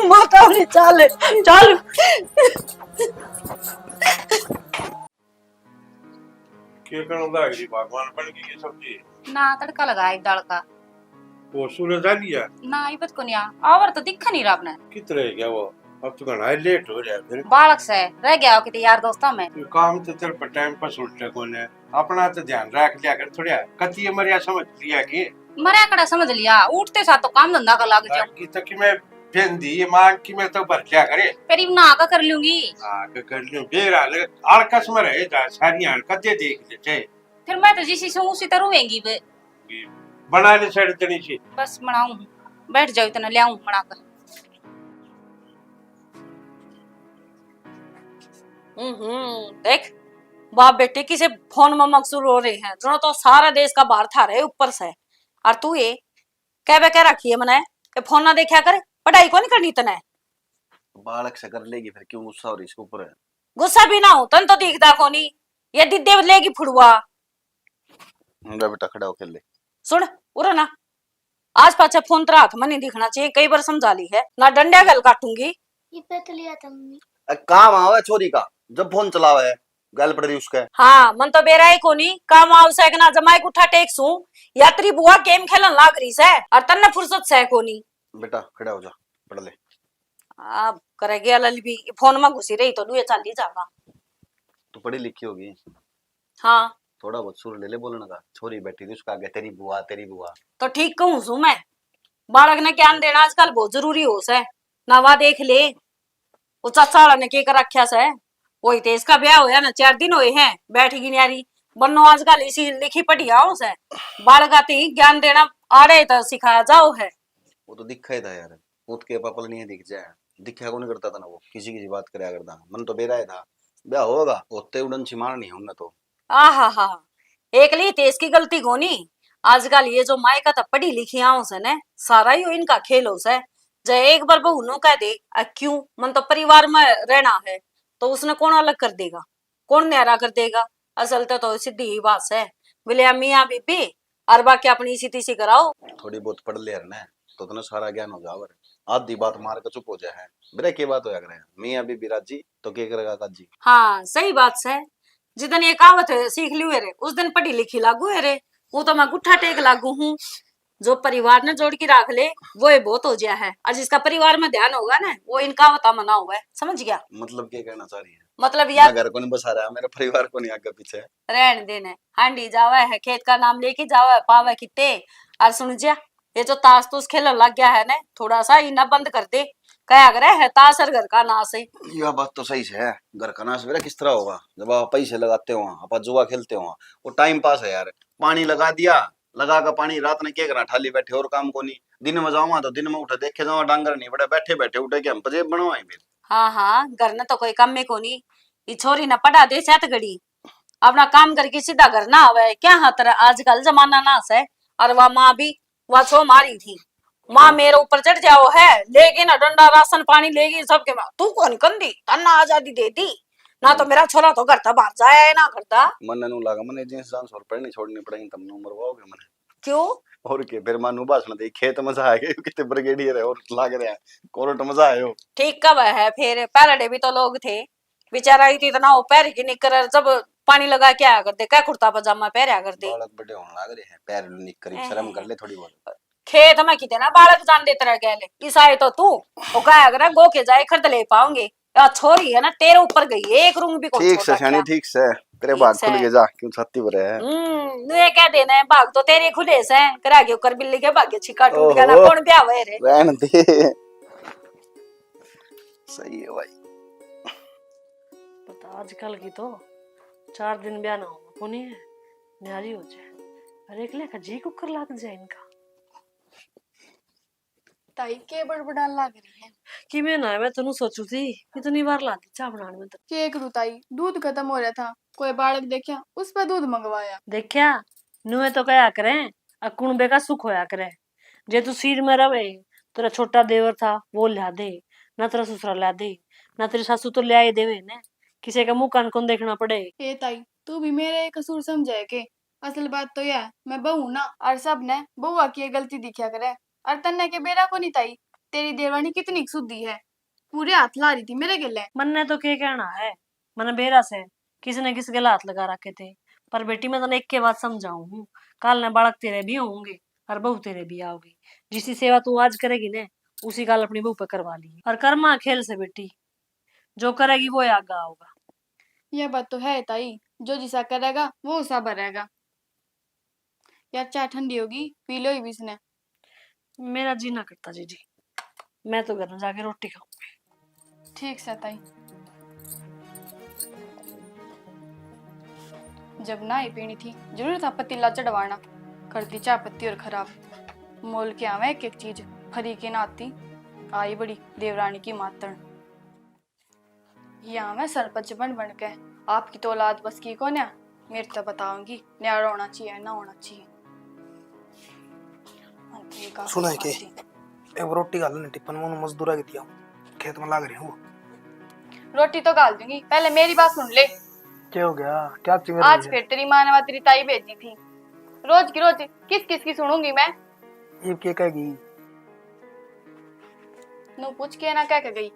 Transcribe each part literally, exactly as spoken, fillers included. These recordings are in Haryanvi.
माता रे, चल, चल। के करण लाग रही भगवान, बन गई ये सब्जी? ना, तड़का लगाया एक दाल का। वो सूरज आ लिया? ना, इबत को नहीं आ। आवर तो दिखा नहीं रहा आपने। कित रह गया वो? अब तो घणा लेट हो रहा है फिर। बालक से रह गया हो किते यार दोस्तां में। ये काम तो तेरे पर टाइम पर सुलटे कोने। अपना तो ध्यान रख लिया कर थोड़ा। कति ये मरिया समझ लिया कि? मरिया कड़ा समझ लिया, उठते साथ तो काम धंधा का लग जाओ। बाकी तो कि मैं बेंदी, ये मांग की मैं तो भर लिया करे। करीब ना आका कर लूंगी। आका कर लूं, बेरा ले, आलकस में रहे जा, सारी हरकत ये देख ले, चाहे। फिर मैं तो जिसी सूं उसी तरह होएंगी बे। बना ले साइड तनी सी। बस बनाऊं, बैठ जाओ, इतना ले आऊं बना कर। हम्म, देख, बाप बेटे किसे फोन में मगसूर हो रहे हैं, जो तो सारा देश का भार थारे ऊपर से। और तू ये कह बे कह रखी है मने, ये फोन ना देखा कर, पढ़ाई कोनी करनी तने। बालक से कर लेगी, फिर क्यों गुस्सा हो रही इसके ऊपर? गुस्सा भी ना हो, तन तो दिखदा कोनी, ये दिद्दे लेगी फुड़वा। जा बेटा, खड़ा होके ले। सुन, उरे ना, आज पाछा फोन तेरा हाथ में नहीं दिखना चाहिए, कई बार समझा ली है, ना डंडा गल काटूंगी। ये पे तो लिया था मम्मी। ए, काम आवे छोरी का, जब फोन चलावे है, गल पड़ रही उसके। हाँ, मन तो बेरा ही कोनी, काम आव से कि ना जमाई गुठा टेक सूं, या तेरी बुआ गेम खेलन लाग रही से, और तन्ने फुर्सत से कोनी। बेटा, खड़ा हो जा, पढ़ ले। अब करे गया ललबी, फोन में घुसी रही तो लुए चाली जावा। तू पढ़ी लिखी होगी। हाँ। थोड़ा बहुत सुर ले ले बोलने का। छोरी बैठी थी उसका आगे, "तेरी बुआ, तेरी बुआ।" तो ठीक कहूँ सू मैं, बालक ने ज्ञान देना आजकल बहुत जरूरी हो से। ना वा देख ले, वो चाचा वाला ने के कर रखा से, वही तो इसका ब्याह होया ना, चार दिन होए हैं, बैठ गई न्यारी। बन्नो आजकल इसी लिखी पढ़ी आओ से, बालक आते ही ज्ञान देना आड़े तो सिखाया जाओ है। वो तो दिखा ही था यार, पूत के पापल नहीं दिख जाए, दिखा कौन करता था ना वो, किसी किसी बात करया करता। मन तो बेरा ही था, ब्याह होगा, होते उड़न छिमान नहीं होंगे तो। आहा हा, एकली ते इसकी गलती कोनी। आजकल ये जो मायका तो पढ़ी लिखी आओ से ने, सारा ही इनका खेल हो से। जे एक बार बहू नो कह दे, "आ क्यों? मन तो परिवार में रहना है," तो उसने कौन अलग कर देगा, कौन न्यारा कर देगा? असल तो, तो सीधी ही बात से। बोले, "आ मियाँ बीबी, और बाकी अपनी इसी तीसी कराओ।" थोड़ी बहुत पढ़ ले ने, तो तने सारा ज्ञान हो जावर। आधी बात मार के चुप हो जाए है। बेरे के बात होया करे, मियाँ बीबी राजी तो के करेगा काजी। हाँ, सही बात से। जिदन ये कहावत सीख ली हुए रे, उस दिन पढ़ी लिखी लागू है रे। वो तो मैं गुट्ठा टेक लागू हूँ। जो परिवार ने जोड़ के रख ले, वो ही बहुत हो गया है। और जिसका परिवार में ध्यान होगा ना, वो इन कहावतां में ना होगा, समझ गया? मतलब क्या कहना चाह रही है? मतलब यार, मैं घर को नहीं बसा रहा, मेरा परिवार को नहीं आगे पीछे। रहन दे ने, हांडी जावे है, खेत का नाम लेके जावे, पावे किते। और सुन जा, ये जो ताश तूश खेलन लग गया है ना, थोड़ा सा इना बंद कर दे। कया करे है ताश और घर का नाश है। यह बात तो सही से है, घर का नाश मेरा किस तरह होगा जब आप पैसे लगाते हो, आप जुआ खेलते हो, वो टाइम पास है यार। पानी लगा दिया, लगा का पानी, रात ने के करा, ठाली बैठे और काम कोनी। दिन में जावा तो दिन में उठे देखे जावा, डांगर नहीं बड़े, बैठे बैठे उठे के हम पजेब बनवाए फिर। हाँ हाँ, घर ने तो कोई काम में कोनी। ये छोरी ने पढ़ा दे सात घड़ी, अपना काम करके सीधा घर ना आवे। क्या हाँ तेरा आजकल जमाना ना से। और वा माँ भी, वा छो मारी थी, माँ मेरे ऊपर चढ़ जाओ है, लेके ना डंडा, राशन पानी लेके सबके माँ, तू कौन कंदी, तन्ना आजादी दे दी ना, तो मेरा छोरा तो घर तक बाहर जाया है ना करता। मन नू लागा, मने जींस जांस और पहनी छोड़नी पड़ेगी, तम नू मरवाओगे मने। क्यों? और के, फिर मानू भाषण दे, खेत मजा आ गए, कितने ब्रिगेडियर है और लाग रहे हैं, कोर्ट मजा आयो। ठीक कब है फिर, पहले भी तो लोग थे, बेचारा ही तो इतना हो पैर की निकर, जब पानी लगा के आया करते, क्या कुर्ता पजामा पहरया करते। बालक बड़े होने लाग रहे हैं, पैर निकर की शर्म कर ले थोड़ी बहुत। खेत में किते ना बालक जान दे तेरा गैल, ईसाई तो तू, वो कहा करे गो के जाए खरीद ले पाओगे। या छोरी है ना, तेरे ऊपर गई, एक रूंग भी कौन ठीक से छोड़ रखा। ठीक से। तेरे भाग खुल गए जा, क्यों छाती भरे है? हम्म, नु ये कह देना है, भाग तो तेरे खुले से, करा के ऊपर बिल्ली के भागे छिका टूट गया ना, ओहो। कौन ब्याह हुए रे? रहन दे। सही है भाई। पता आजकल की तो चार दिन ब्याह ना हो, कोनी है, न्यारी हो जाए। अरे एक लेखा जी कुकर लाग जाए इनका। ताई, के बड़बड़ान लाग रही है? कि मैं ना, मैं तन्नू सोचू थी, इतनी बार लाती चाह बनाने में तो। के करूँ ताई, दूध खत्म हो रहा था, कोई बालक देखा, उस पर दूध मंगवाया। देखा, नुए तो कहा करें, अकुणबे का सुख होया करे। जे तू सीर में रहे, तेरा छोटा देवर था, वो ला दे, ना तेरा ससुरा ला दे, ना तेरी सासू तो ल्याए देवे ने, किसी का मुंह कान कौन देखना पड़े। ए ताई, तू भी मेरा एक कसूर समझे के? असल बात तो यह है, मैं बहू ना, और सब ने बहुआ की ये गलती दिखा करे। और तन्ने के बेरा को नहीं ताई, तेरी देवरानी कितनी सुधी है, पूरे हाथ ला रही थी मेरे गेले। मन्ने तो के कहना है, मन्ने बेरा से किसी ने किस गेले हाथ लगा रखे थे। पर बेटी, मैं तने एक के बात समझाऊं हूँ, काल ने बालक तेरे भी होंगे और बहू तेरे भी आओगे। जिसकी सेवा तू आज करेगी ने, उसी काल अपनी बहू पे करवा ली। और कर्मा खेल से बेटी, जो करेगी वो आगे आओगा। यह बात तो है ताई, जो जिसा करेगा वो उसा भरेगा। यार, चाय ठंडी होगी, पी लो ही भी इसने। मेरा जी ना करता जीजी, मैं तो घर में जाके रोटी खाऊंगी। ठीक से ताई। जब ना ही पीनी थी, जरूर था पतीला चढ़वाना। कर दी चाय पत्ती और खराब। मोल के आवे एक एक चीज, फरी के ना आती। आई बड़ी देवरानी की मातन। ये आवे सरपंच बन बन के। आपकी तो औलाद बस की कोन्या, मेरे तो बताऊंगी, न्यारा होना चाहिए, ना होना चाहिए। अंत ये का सुना है के? खाती। एक रोटी घाल ने टिप्पन में, मजदूरा के दिया, खेत में लाग रही हूँ। रोटी तो घाल दूंगी, पहले मेरी बात सुन ले। क्या हो गया? क्या चिंगर आज रही है? फिर तेरी माँ ने वहाँ तेरी ताई भेजी थी। रोज की रोज किस किस की सुनूंगी मैं? ये क्या कहेगी? नू पूछ के ना कह के गई।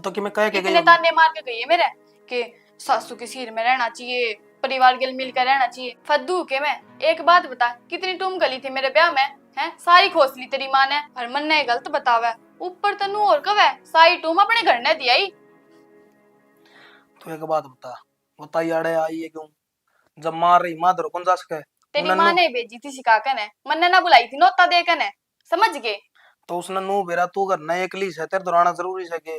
तो कि मैं कह के गई इतने हूँ? ताने मार के गई है मेरे कि सासू के सिर में रहना चाहिए, परिवार के मिलकर रहना चाहिए। फद्दू के मैं। एक बात बता, कितनी टूम गली थी मेरे ब्याह में, हैं? सारी खोस ली तेरी माँ ने। और मन्ने गलत बतावे, ऊपर तन्नू और कवे, सारी टूम अपने घर ने दिया ही। तू एक बात बता, वो ताई आड़े आई है क्यों? जब मार रही माँ धरो कौन जा सके? तेरी उन्हें माँ नू- ने भेजी थी सिखा के ने, मन्ने ना बुलाई थी नोता दे के ने, समझ गए? तो उसने नू बेरा तू घर ना एकली से, तेरे तो रहना जरूरी से के?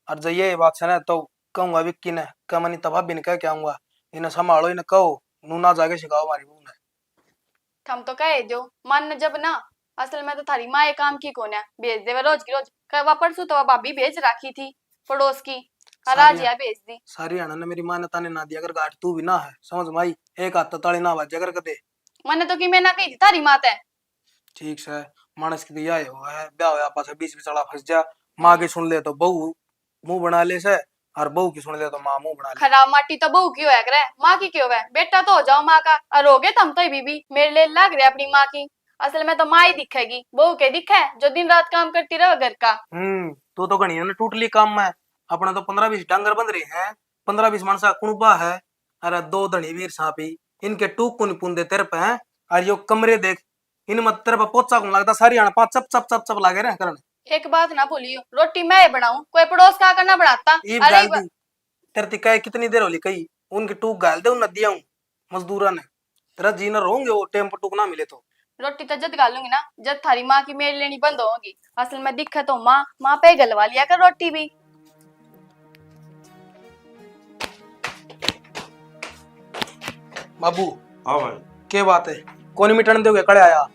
और जब ये बात से ना तो कहूंगा विक्की ने, कह मनी तब भाभी ने कह के आऊंगा, इन्हें संभालो, इन्हें कहो नू ना जाके सिखाओ हमारी बहू ने। थम तो कह दो, मान जब ना, असल में तो थारी माँ ये काम की कोन्या, भेज देवे रोज की रोज। कह वा परसों तो वा भाभी भेज राखी थी पड़ोस की, और आज सारी या भेज दी। सारी हाणा ने मेरी माँ ने ताने ना दिया कर घाट तू भी ना है, समझ में आई? एक हाथ तो ताली ना बाजा कर कदे। मन्ने तो की मैं ना कही थी थारी माँ ते। ठीक से, मानस की तो या हो है, ब्याह होया पाछे बीच बिचला फंस जा, माँ की सुन ले तो बहू मुंह बना ले से, और बहू की सुन ले तो माँ मुंह बना ले। खराब माटी तो बहू की होया करे, माँ की क्यों है? बेटा तो हो जाओ माँ का, और हो गए थम तो ही बीबी, मेरे ले लाग रहे अपनी माँ की। असल में तो माँ ही दिखेगी, बहू के दिखे जो दिन रात काम करती रहे घर का। हम्म, तू तो घणी ने टूट ली काम में। अपना तो पन्द्रह बीस डांगर बंध रहे हैं, पन्द्रह बीस मानसा कुणबा है, अरे दो धनी वीर सांपी, इनके टूक को नहीं पुंदे तेरे पे हैं। और यो कमरे देख, इन मत तेरे पे पोचा कौन लगता, सारी हाणा पाँच चप चप चप चप लागे रहे करन। एक बात ना भूलियो, रोटी मैं ही बनाऊं, कोई पड़ोस का आकर ना बनाता। ईब अरे गाल ब- दी, तेरे ती कहे कितनी देर होली कही, उनकी टूक गाल दे उन नदिया हूँ मजदूरा ने। तेरा जी ना रोंगे वो टेम पर टूक ना मिले तो। रोटी तो जद गालूंगी ना, जद थारी माँ की मेल लेनी बंद होगी। असल में दिखे तो माँ, माँ पे गलवा लिया कर रोटी भी। बाबू। हाँ भाई। के बात है? कोनी मिटन दोगे कड़े आया?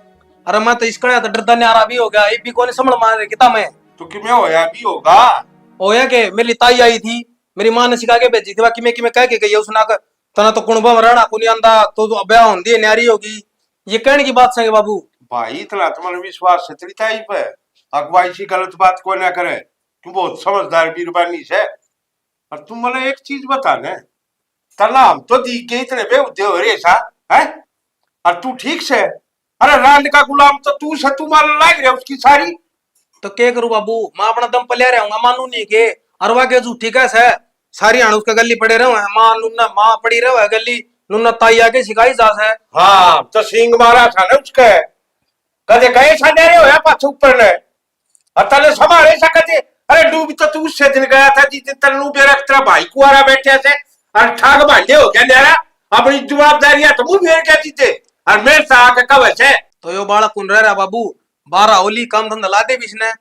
अरे मैं तो इस कड़े तो डरदा न्यारा भी हो गया, ये भी कोनी संभल मार रहे किता मैं। तो किमें होया भी होगा? होया के, मेरी ताई आई थी, मेरी माँ ने सिखा के भेजी थी, बाकी मैं किमें कह के गई है उसने, अगर तना तो कुणबा में रहना कोनी आंदा, तो, तो ब्याह होंदी है, न्यारी होगी। ये कहने की बात सके बाबू? भाई, इतना तुम्हारा विश्वास है तेरी ताई पे? अगुवाई सी गलत बात को ना करे। तू बहुत समझदार बीरबानी से। और तू मने एक चीज बता ने, तला हम तो दी के इतने बेहुदे हो रहे सा, हैं? और तू ठीक से? अरे रांड का गुलाम तो तू से, तू मारने लाग रहा उसकी सारी। तो के करूँ बाबू, मैं अपना दम पलिया रहूंगा, मानू नहीं के। अरवा के झूठी कह से, सारी हाण उसके गली पड़े रहो है, माँ नुन्ना माँ पड़ी रहो है गली, नुन्ना ताई आके सिखाई जा से। हाँ, तो सींग मारा था ना उसके, कदे गए सा डरे होया पाछे ऊपर ने। और तने संभाले सा कदे, अरे डूब तो तू उससे दिन गया था जिस दिन तन्नू बेरा तेरा भाई कुआरा बैठे से, और ठाक भांडे हो गया न्यारा, अपनी जवाबदारियां तो मुंह फेर के दीते, और मेरे से आके कवे से। तो यो बालक कौन रह रहा बाबू, बारह होली काम धंधा ला दे भी इसने।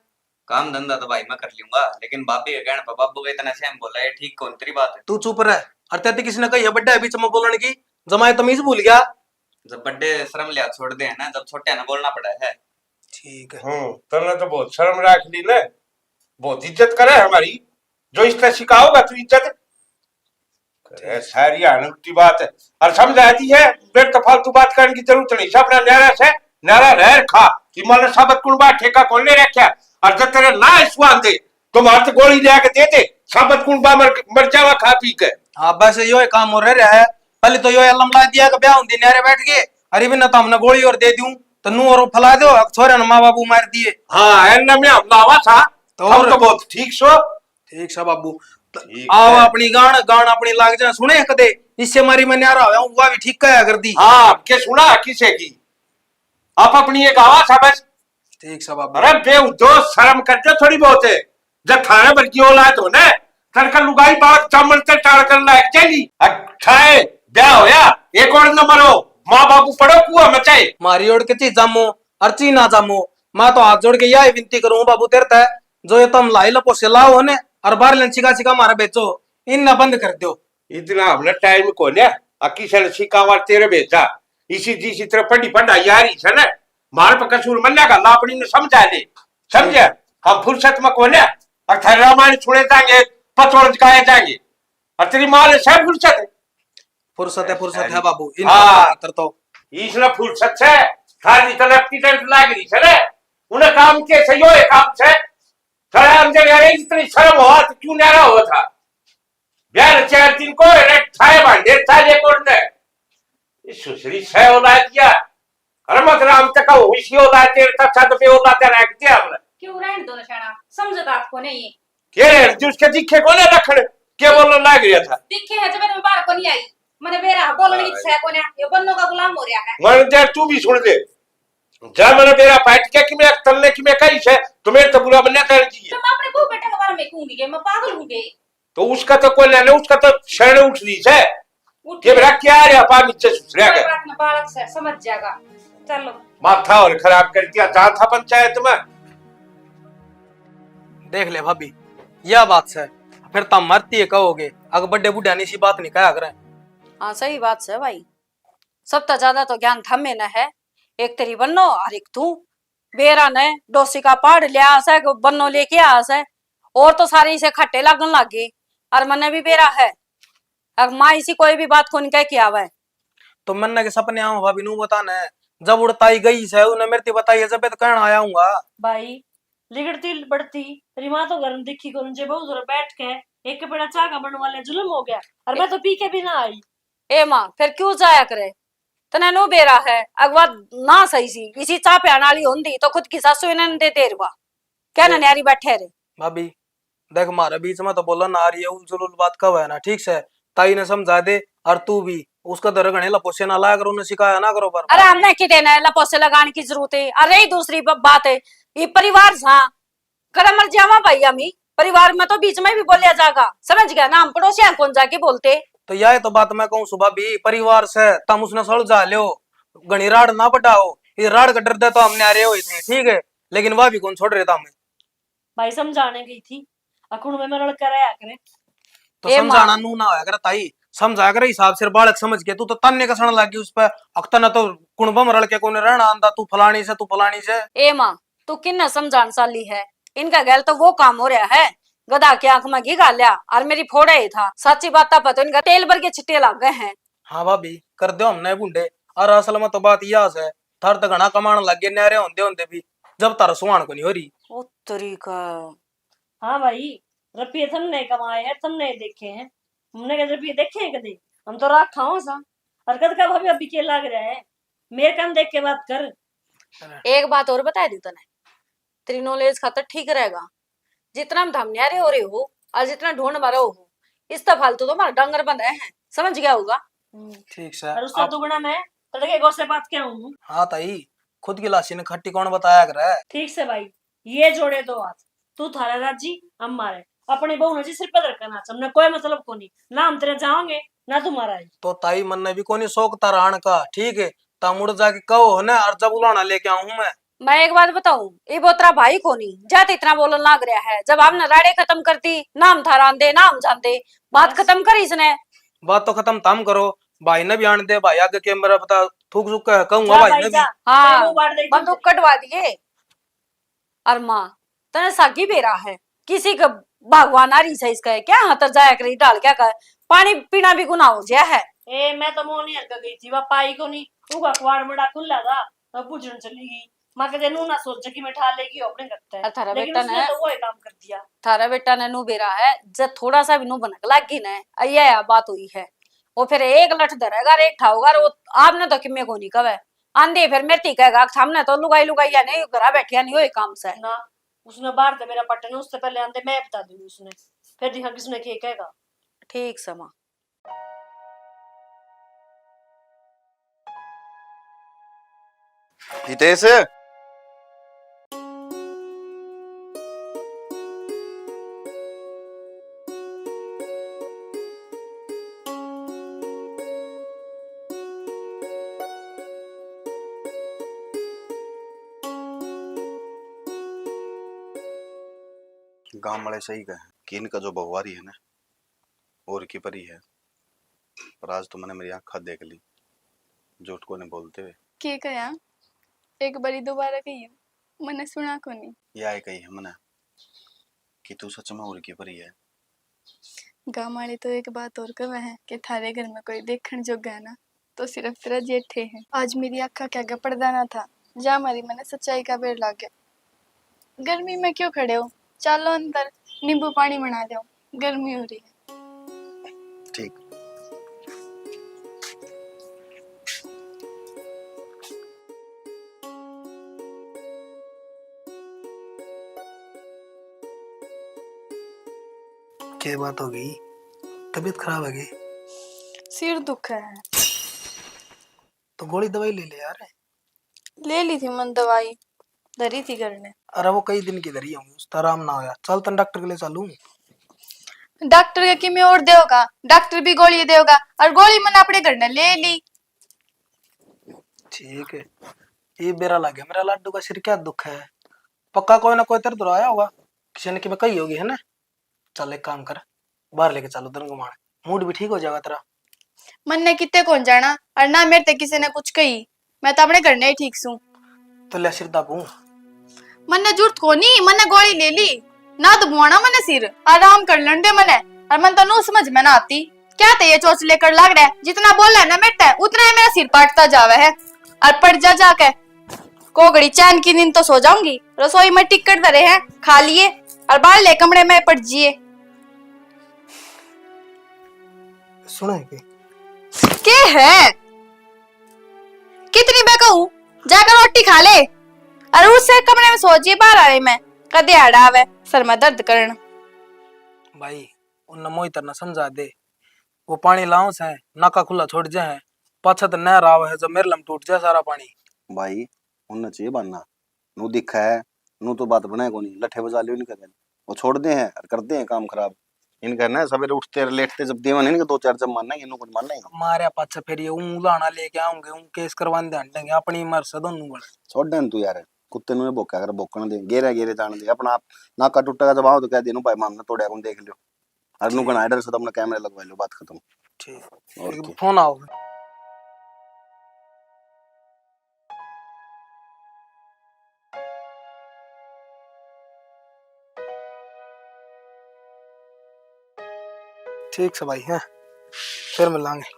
काम धंधा तो भाई मैं कर लूंगा, लेकिन भाभी के कहने पर बाबू का इतना सहम बोला, ये ठीक कौन तेरी बात है? तू चुप रह। और तेरे किसी ने कही है बड्डे बीच में बोलने की? जमाए तमीज भूल गया। जब बड्डे शर्म लिया छोड़ दे है ना, जब छोटे ने बोलना पड़ा है। ठीक है। हम्म, तन्ने तो बहुत शर्म राख ली ने, बहुत इज्जत करे हमारी, जो इसने सिखाओगा तू इज्जत। अरे सारी हाण उल्टी बात है। और समझा दी है, मेरे तो फालतू बात करने की जरूरत नहीं। सब अपना न्यारा से, न्यारा रह रखा। कि मन साबत कुणबा ठेका कौन ले रखा? और जब तेरे ना सुहान दे, तो मार तो गोली ले आके दे दे। साबत कुणबा मर, मर जावा खा पी के। हाँ, बस यो ही काम हो रहा है। पहले तो यो अलम ला दिया कि ब्याह होंदी न्यारे बैठ के, अरे भी ना तो हमने गोली और दे दूं। तो नू और फैला दो, छोरे ने माँ बाबू मार दिए। हाँ, एन में हमला आवा था। तो हम और? तो बहुत ठीक सो। ठीक सा बाबू। ठीक आओ है। अपनी गान, गान अपनी लाग जा, सुने कदे। इससे मारी मैं न्यारा होया हूँ, वह भी ठीक कहा कर दी। हाँ, के सुना किसे की? आप अपनी एक आवाज समझ। ठीक सा बाबू। अरे बेहुदो, शर्म कर दो थोड़ी बहुत। जब थारे बल्कि औलाद हो ना, तड़का लुगाई बात चामल ते टाल कर लायक चली। अठाए ब्याह होया, एक और न मरो, माँ बाबू पड़ो कुआ मचाए। मारी ओड़ के चीज जामो, अर्ची ना जामो। मैं तो हाथ जोड़ के यही विनती करूँ बाबू तेरे ते, जो ये तुम लाई लपो से लाओ ने, और बाहर लन छिका छिका मारे बेचो, इन ना बंद कर दो। इतना हमने टाइम कोन्या, अक्की से सिकावा तेरे भेजा। इसी जिस तरह पढ़ी पढ़ाई आ रही है ना, मार पर कसूर मन्ना का लापड़ी ने समझा ले, समझे? हम फुर्सत में कोन्या, और थारे रामायण सुने जाएंगे, पतोड़ गाए जाएंगे, और तेरी माँ ने सब फुर्सत है। फुर्सत है, फुर्सत है बाबू, इन हाँ। खातर तो। इसने फुर्सत से थारी तरफ की डंट लाग रही है ना, उन्हें काम के सही हो, काम से थारे अंदर यार इतनी शर्म हो, तो क्यों न्यारा हुआ था? यार, चार दिन को रे ठाए भांडे था ये कोण ने? इस सुसरी सह औलाद या। अरे मत राम तक हो, इसी औलाद तेरे तक छत पे औलाद रख दिया हमने। क्यों रहन दो ना शाना, समझ बात को नहीं। के रे, जो उसके दिखे को ना लखन, के बोलने लाग रहा था? दिखे है जब मैं बाहर को नहीं आई, मैंने बेरा बोलने की हाँ। सह को ना, ये बन्नो का गुलाम हो रहा है। मन दे, तू भी सुन ले। जा मैंने बेरा बैठ के कि मैं तन्ने कि मैं कही से, तुम्हें तो बुरा बनना चाहिए। तो मैं अपने बहू बेटे के बारे में कहूंगी कि मैं पागल हूँ बे। तो उसका तो कोई लेने, उसका तो शरण उठ रही है। उठ ये बेरा क्या रे, अपा नीचे सुसरिया कोई के। बात ना, बालक से समझ जाएगा। चलो। माथा और खराब कर दिया, जा था पंचायत में। देख ले भाभी, यह बात से, फिर तम मरती है कहोगे, अगर बड़े बुढ़ा ने इसी बात नहीं कहा करें। हाँ, सही बात है भाई, सब तो ज्यादा तो ज्ञान थामे न है। एक तेरी बन्नो और एक तू। बेरा ने डोसी का पहाड़ लिया से, बन्नो लेके आ से, और तो सारे इसे खट्टे लागन लाग गए। और मन्ने भी बेरा है, अब माँ इसी कोई भी बात कौन कह के आवे। तो मन्ने के सपने आऊं भाभी नू बताने, जब उड़ताई गई से उन्हें मेरे ते बताई है, जब तो कहना आया हूँगा। भाई, लिगड़ती बढ़ती तेरी माँ तो घर में दिखी कौन जे, बहुत दूर बैठ के एक पेड़ा चाह का बनवा ले, जुल्म हो गया। और मैं तो पी के भी ना आई। ए माँ, फिर क्यों जाया करे? तने नो बेरा है, अगवा ना सही सी, इसी चाह प्याण वाली होंदी तो खुद की सासू इन्हें दे देरवा। क्या ना ए, न्यारी बैठे रे? भाभी, देख, मारे बीच में तो बोला ना, आ रही है उलझुल उल बात कब है ना, ठीक से? ताई ने समझा दे, और तू भी उसका दर घणे लपोसे ना लाया करो, उन्हें सिखाया ना करो बार-बार। अरे, हमने किते ने लपोसे लगाने की जरूरत है? अरे, ही दूसरी ब-, बात है, ये परिवार सा, कदम मर जावा भाई, हम ही परिवार में तो बीच में भी बोलिया जागा, समझ गया ना? हम पड़ोसियां कौन जाके बोलते। तो यही तो बात मैं कहूँ सुबह भी, परिवार से तम उसने सुलझा लो, घणी राड़ ना बढ़ाओ। ये राड़ का डर दे तो हमने आ रहे हुए थे, ठीक है, लेकिन वह भी कौन छोड़ रहे था हमें। भाई समझाने गई थी, अखुण में रल कर रहा करे। तो ए माँ। समझाना नू ना होया करे ताई, समझाया करे हिसाब से, बालक समझ के। तू तो ताने कसण लग गई उस पे, अक तने तो कुणबा में रल के कोने रहना आंदा, तू फलानी से, तू फलानी से। ए माँ, तू किन्ने समझान चाली है? इनका गैल तो वो काम हो रहा है, गधा की आंख में घी घाल्या और मेरी फोड़ा ही था। साची बात पे तो इनका तेल भर के छिट्टे लाग गए हैं। हाँ भाभी, कर दो हमने भूंडे। और असल में तो बात यह है, थार तो घणा कमाण लग गए न्यारे होंदे होंदे भी, जब तार सुहान को नहीं हो रही। ओ तरीका। हाँ भाई, रुपये थमने कमाए हैं, थमने देखे हैं, हमने क्या रुपये देखे हैं कदे? हम तो राख खाओ सा। और कद का भाभी अभी के लाग रहा है, मेरे कान देख के बात कर। एक बात और बता दूं तने, तेरी नॉलेज खातर ठीक रहेगा। जितना हम धाम न्यारे हो रहे हो और जितना ढोंड मारो हो, इससे फालतू तो हमारा डांगर बंद है, समझ गया होगा। हम्म। ठीक से। और उससे आप दुगना मैं तड़के गौ से बात क्या हूँ? हाँ ताई, खुद की लाशी ने खट्टी कौन बताया करे? ठीक से भाई, ये जोड़े दो हाथ, तू थारा राजी, हम मारे। अपनी बहू ने जी सिर पे धरकर नाच, हमने कोई मतलब को नहीं, ना हम तेरे जाओगे ना तुम्हारा ही। तो ताई, मन्ने भी कोनी शौक तारा आण का, ठीक है? ता मुड़ जाके कहो है ना, और जब उलाना लेके आऊं मैं। मैं एक बात बताऊं, ये बोतरा भाई कोनी, जा तो इतना बोलन लाग रहा है। जब आपने राड़े खत्म कर दी, ना हम थारा आंदे, ना हम जांदे। बात बस। खत्म कर इसने। बात तो खत्म तम करो, भाई ने भी आण दे, भाई आगे के मेरा पता थूक चुका है, कहूंगा जा भाई भाई ने भी। जा, हाँ, तेरे मुंह बाड़ दे बंदूक कटवा दिए। अर माँ, तने सागी बेरा है, किसी के भगवान आ रही से इसका है क्या? हाँ, तर जाया करी ढाल क्या कर, पानी पीना भी गुनाह हो गया है। ए, मैं तो मोह नहीं हल्का गई थी, वह पाई को नहीं, उगा कुआड़ मड़ा खुला था, तब बुझन चली गई। माँ कहते, "नू ना सोच कि मैं ठा लेगी अपने घर ते।" अरे थारा लेकिन बेटा उसने ने तो वो ही काम कर दिया। थारा बेटा ने नू बेरा है, जब थोड़ा सा भी नू भनक लाग गई ना, ये बात हुई है। वो फिर एक लठ धरेगा, एक ठाओगा, वो आपने तो किम्मे को नहीं कवे। आंधी फिर मेरे ती कहेगा, "सामने तो लुगाई लुगाइया नहीं, घरा बैठिया नहीं होई काम से।" ना, उसने बाहर दे मेरा पटन, उससे पहले आंदे मैं बता दूंगी उसने, फिर देखा किसने के कहेगा। ठीक से माँ। हितेश। गांव वाले सही कहे कि इनका जो बहुआरी है ना, और की परी है, पर आज तो मैंने मेरी आँखां देख ली, झूठ को नहीं बोलते हुए। के कह्या? एक बारी दोबारा कहियो, मन्ने सुना कोनी। या ही कही है मन्ने कि तू सच में और की परी है। गाम वाले तो एक बात और कहे हैं कि थारे घर में कोई देखण जोगा है ना, तो सिर्फ तेरा जेठे है। आज मेरी आँखां के आगे पर्दा ना था, जा मारी मन्ने सच्चाई का बेर लाग गया। गर्मी में क्यों खड़े हो, चालो अंदर, नींबू पानी बना लो, गर्मी हो रही है। ठीक। क्या बात हो गई? तबीयत खराब है गई? सिर दुख है। तो गोली दवाई ले ले यार। ले ली थी मन दवाई, धरी थी घर ने। अरे वो कई दिन की धरी हूँ, उसका आराम ना होया। चल तन डॉक्टर के ले चलूं। डॉक्टर के किमे और देगा, डॉक्टर भी गोली देगा, और गोली मन अपने घर ने ले ली। ठीक है, ये बेरा लगे मेरा लाडू का सिर क्या दुख है, पक्का कोई ना कोई तेरे तो आया होगा, किसी ने किमे कही होगी है ना। चल एक काम कर, बाहर लेके चल उधर घुमाण, मूड भी ठीक हो जाएगा तेरा। मन्ने किते कौन जाना, और ना मेरे ते किसी ने कुछ कही, मैं तो अपने घर ने ही ठीक सूं। तो ले सिर दाबू। मन्ने जरूरत कोनी, मन्ने गोली ले ली, ना दबवाना मन्ने सिर, आराम कर लेण दे मन्ने। और मन तो नू समझ में ना आती, क्या ते ये चोच लेकर लाग रहा है, जितना बोला है ना मेरे ते, उतना ही मेरा सिर पाटता जावे है। और पड़ जा जाके, कोगड़ी चैन की नींद तो सो जाऊंगी। रसोई में टिक्कर धरे हैं, खा लिए और बाहर ले कमरे में पड़ जिए। सुना है के? के है? कितनी बे कहूं, जाकर रोटी खा ले और उससे कमरे में सो जिए, बाहर आने में कदे आड़ा आवे, सर में दर्द करण। भाई, उन्हें मोहित ने समझा दे, वो पानी लाऊं से, नाका खुला छोड़ जा है, पाछा तो नहर आवे है, जब मेरलम टूट जा सारा पानी। भाई, उनने चाहिए बहाना, नू दिखा है, नू तो बात बने कोनी, लठे बजा लियो इनके गल। वो छोड़ दे हैं और करते हैं काम खराब। इनका ना सवेरे उठते और लेटते जब देवन इनके दो चार जब मारना, इन्हों को मारना ही। मारे पाछा फिर ये ऊं लाना लेके आऊंगे, ऊं केस करवाने दे हटेंगे, अपनी मर से दोनों बड़े। छोड़ दे न तू यार, कुत्ते नु भोक्या कर भोकण दे, गेरे गेरे जान दे, अपना आप नाका टूटेगा जब आओ तो कह दे, "नु भाई, मामला तोड़या कौन, देख लियो।" और नु ठीक। घना डर से तो अपना कैमरा लगवा लो, बात खत्म। ठीक। और एक क्या? फोन आओ। ठीक से भाई, हैं? फिर मिलांगे।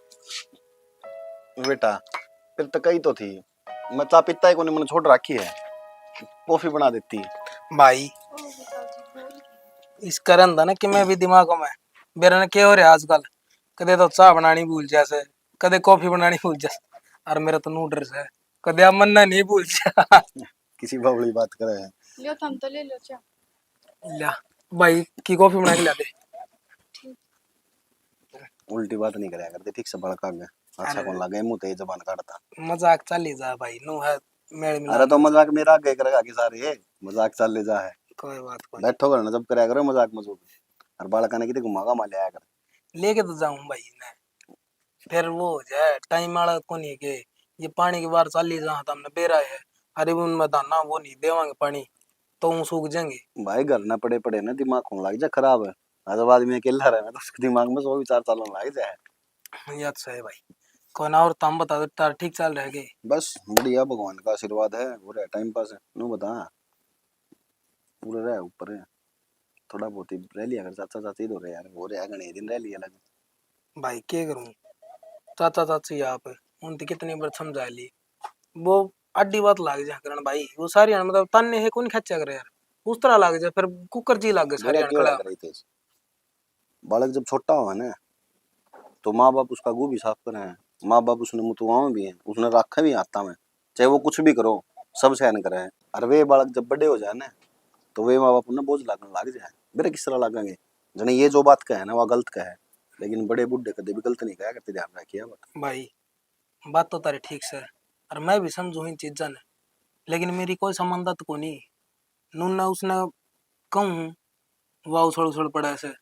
बेटा, फिर तो कही तो थी, मैं चा पीता ही कोनी, मैंने छोड़ रखी है, कॉफी बना देती। भाई, इस करन था ना कि मैं भी दिमाग में, बेरा ने के हो रहा आजकल, कदे तो चाय बनानी भूल जा से, कदे कॉफी बनानी भूल जा से, और मेरा तो नू डर से, कदे आप मन्ना नहीं भूल जा। किसी बावली बात करे है। लो, थम तो ले लो चाय। ल्या, भाई की कॉफी बना के ला दे। ठीक। उल्टी बात नहीं करया करते, ठीक से बड़का आगे। अच्छा अरे। कौन लगे, मुंह ते जबान काटता। मजाक चाली जा भाई, नु है मेल मिला अरे तो ले। मजाक मेरा आगे करेगा कि सारे, मजाक चाली जा है। कोई बात कोनी। बैठो घर ना जब करया करो मजाक मजूक। और बालका ने किते घुमागा मा ले आया कर। लेके तो जाऊं भाई ने। फिर वो हो जाए, टाइम आला कोनी के, ये पानी की बार चाली जा, तो हमने बेरा है। अरे उनमें दाना वो नहीं देवांगे पानी, तो ऊं सूख जाएंगे। भाई घर ना पड़े पड़े ना दिमाग होने लग जा खराब। जब आदमी अकेला रहे ना तो उसके दिमाग में सौ विचार चलने लग जाए। या तो सही भाई। कोई ना, और तुम बता दो, तार ठीक चल रहा है के? बस बढ़िया, भगवान का आशीर्वाद है, हो रहा है टाइम पास। नू बता, पूरे रह ऊपर है, थोड़ा बहुत ही रह लिया कर चाचा चाची तो रहे यार, हो रहा है घने दिन रह लिया लग। भाई के करूं, चाचा चाची आप, उनती कितनी बार समझा ली, वो आडी बात लाग जा करण भाई, वो सारी मतलब ताने है कौन खेचा करे यार, उस तरह लाग जा, फिर कुकर जी लाग गए सारे मेरा क्यों खड़ा। लग रही थी? बालक जब छोटा हो ना, तो माँ बाप उसका गू भी साफ करे हैं, माँ बाप उसने मुतवावे भी हैं, उसने रखे भी हाथा में। चाहे वो कुछ भी करो, सब सहन करे। और वे बालक जब बड़े हो जाए ना, तो वे माँ बाप उन्हें बोझ लागण लाग जाए। मेरे किस तरह लागेंगे? जने ये जो बात कहे ना, वह गलत कहे, लेकिन बड़े बूढ़े कदे भी गलत नहीं कहा करते, ध्यान रखिए बात। भाई, बात तो तारी ठीक से, और मैं भी समझू इन चीजा ने, लेकिन मेरी कोई समझदा तो कोनी। नूना उसने कहूँ, वह उछल उछल पड़े से।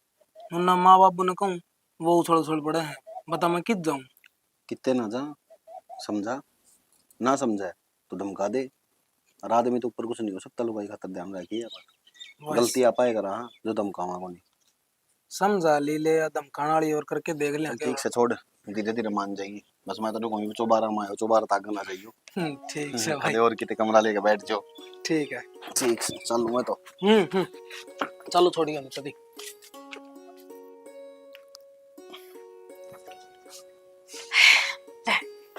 नूना माँ बाबू ने कहूँ, वो उछल उछल पड़े हैं। बता, मैं कित जाऊँ? किते ना जा, समझा, ना समझे तो धमका दे। और आदमी तो ऊपर कुछ नहीं हो सकता, लुगाई खातर ध्यान रखिए। बस। गलती आप आए करा, हाँ, जो धमकावा कोनी। समझा ली ले या धमकाने वाली और करके देख ले। चल, ठीक से छोड़, धीरे धीरे मान जाएगी। बस मैं तो कहूँ, चौबारा में आयो, चौबारा ताक ना जाइयो। हम्म, ठीक से हम्म, भाई। कदे और किते कमरा लेके बैठ जाओ। ठीक है। ठीक से, चल मैं तो। हम्म, हम्म। चलो, छोड़िए हम कभी।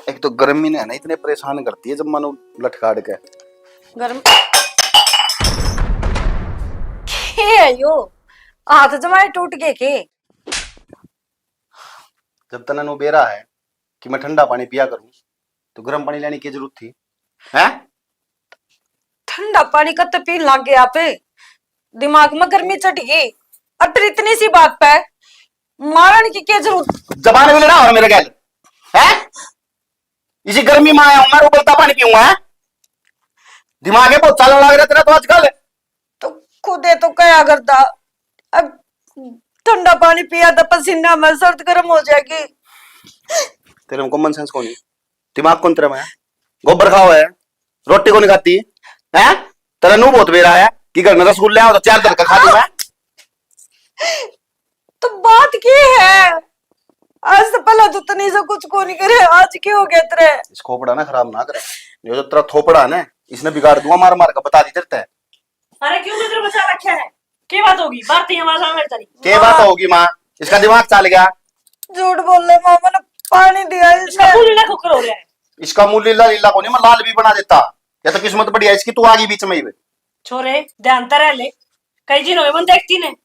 एक तो गर्मी ने है ना, इतने परेशान करती है, जब मानो लठकाड़ के। गर्म के है यो? हाथ जमाए टूट गए के? जब तने नो बेरा है कि मैं ठंडा पानी पिया करूं, तो गर्म पानी लेने की जरूरत थी, हैं? ठंडा पानी कब तक पीन लग गए आप? दिमाग में गर्मी चढ़ गई। और फिर इतनी सी बात पे मारण की क्या जरूरत? जबान भी लड़ा और मेरे गैल, हैं? इसी गर्मी में आया हूं मैं, उबलता पानी पीऊंगा, हैं? दिमाग है बहुत चालन लग रहा तेरा तो आजकल। तो खुदे तो कया करता, अब ठंडा पानी पिया तो पसीना में सर्द गर्म हो जाएगी। तेरे में common sense कोनी, दिमाग कोनी तेरे में? गोबर खाओ है, रोटी कोनी खाती है? तेरा नू बहुत बेरा है कि घर में रसगुल्ले आओ तो चार धर के खा लूं मैं। तो बात की है? आज से पहले तो तनी से कुछ कोनी करे, आज की हो गया तेरे? इस खोपड़ा ना खराब ना करे, ये जो तेरा थोपड़ा है ना, इसने बिगाड़ दूंगा मार मार के, बता दी तेरे ते। अरे क्यों नजर बचा रखा है? के बात होगी? बात ही आवाज आ मेरे तनी। के बात होगी माँ? इसका दिमाग चल गया। झूठ बोल रहे माँ, मैंने पानी दिया इसका इसने। मुंह लीला खोकर हो रहा है। इसका मुंह लीला लीला कोनी, मैं लाल भी बना देता। या तो किस्मत बढ़िया इसकी, तू आ गई बीच में ही। छोरे, ध्यान तो रह ले, कई दिन हो गए मन देखती ने।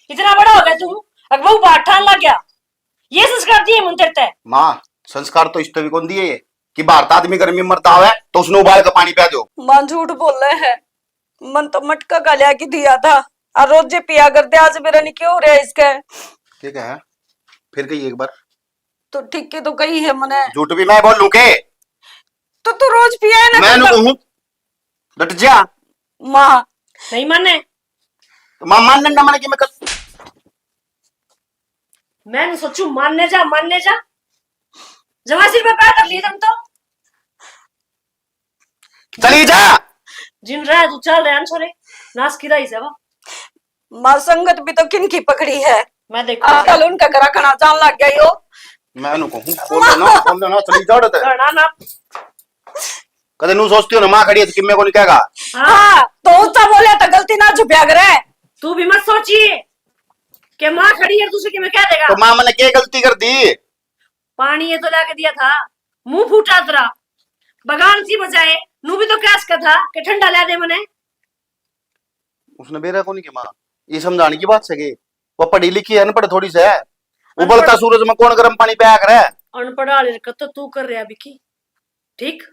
इतना बड़ा हो गया तू, अक बहू बात ठान लग गया। ये संस्कार दिए मन तेरे ते? माँ, संस्कार तो इसते भी कौन दिए ये कि भारत आदमी गर्मी में मरता है तो उसने उबाल के पानी पिया दो। माँ झूठ बोल रहे हैं, मन तो मटका का लिया के दिया था, और रोजे पिया करते, आज मेरा नहीं क्यों हो रहा इसका? ठीक है, फिर कही एक बार। तो ठीक के तो कही है मने। झूठ भी मैं बोलूं के? तो तू रोज पिया है ना मैं नु तो कहूं, डट जा। माँ। नहीं माने। तो माँ मानने ना माने कि मैं कर। मैं नु सोचू मानने जा, मानने जा। जमा सिर पे पैर धर लिए तुम तो। चली जा। जिन रहा तू चल रहा है छोरे, नाश की रही से वो। माँ संगत भी तो किन की पकड़ी है। मैं देखूं। आजकल उनका घर खाना जान लग गया यो। मैं नु कहूं, बोल ना, बोल ना, चली जा उड़े ते। घना ना। कदे नु सोचती हो ना, माँ खड़ी है तो किम्मे को नहीं कहेगा। हाँ। हाँ, तो ऊंचा बोले तो गलती ना छुपया करे। तू भी मत सोचिए कि माँ खड़ी है, दूसरे किम्मे कह देगा। तो माँ मैंने क्या गलती कर दी? पानी ये तो लाके दिया था, मुंह फूटा तेरा। बगान सी बजाए, नू भी तो कह सका था कि ठंडा ला दे मने। उसने बेरा कोनी के माँ, ये समझाने की बात सके। वो पढ़ी लिखी है, अनपढ़ थोड़ी से है। उबलता सूरज में कौन गर्म पानी पिया करे? अनपढ़ वाले हरकत तो तू कर रहा विकी। ठीक?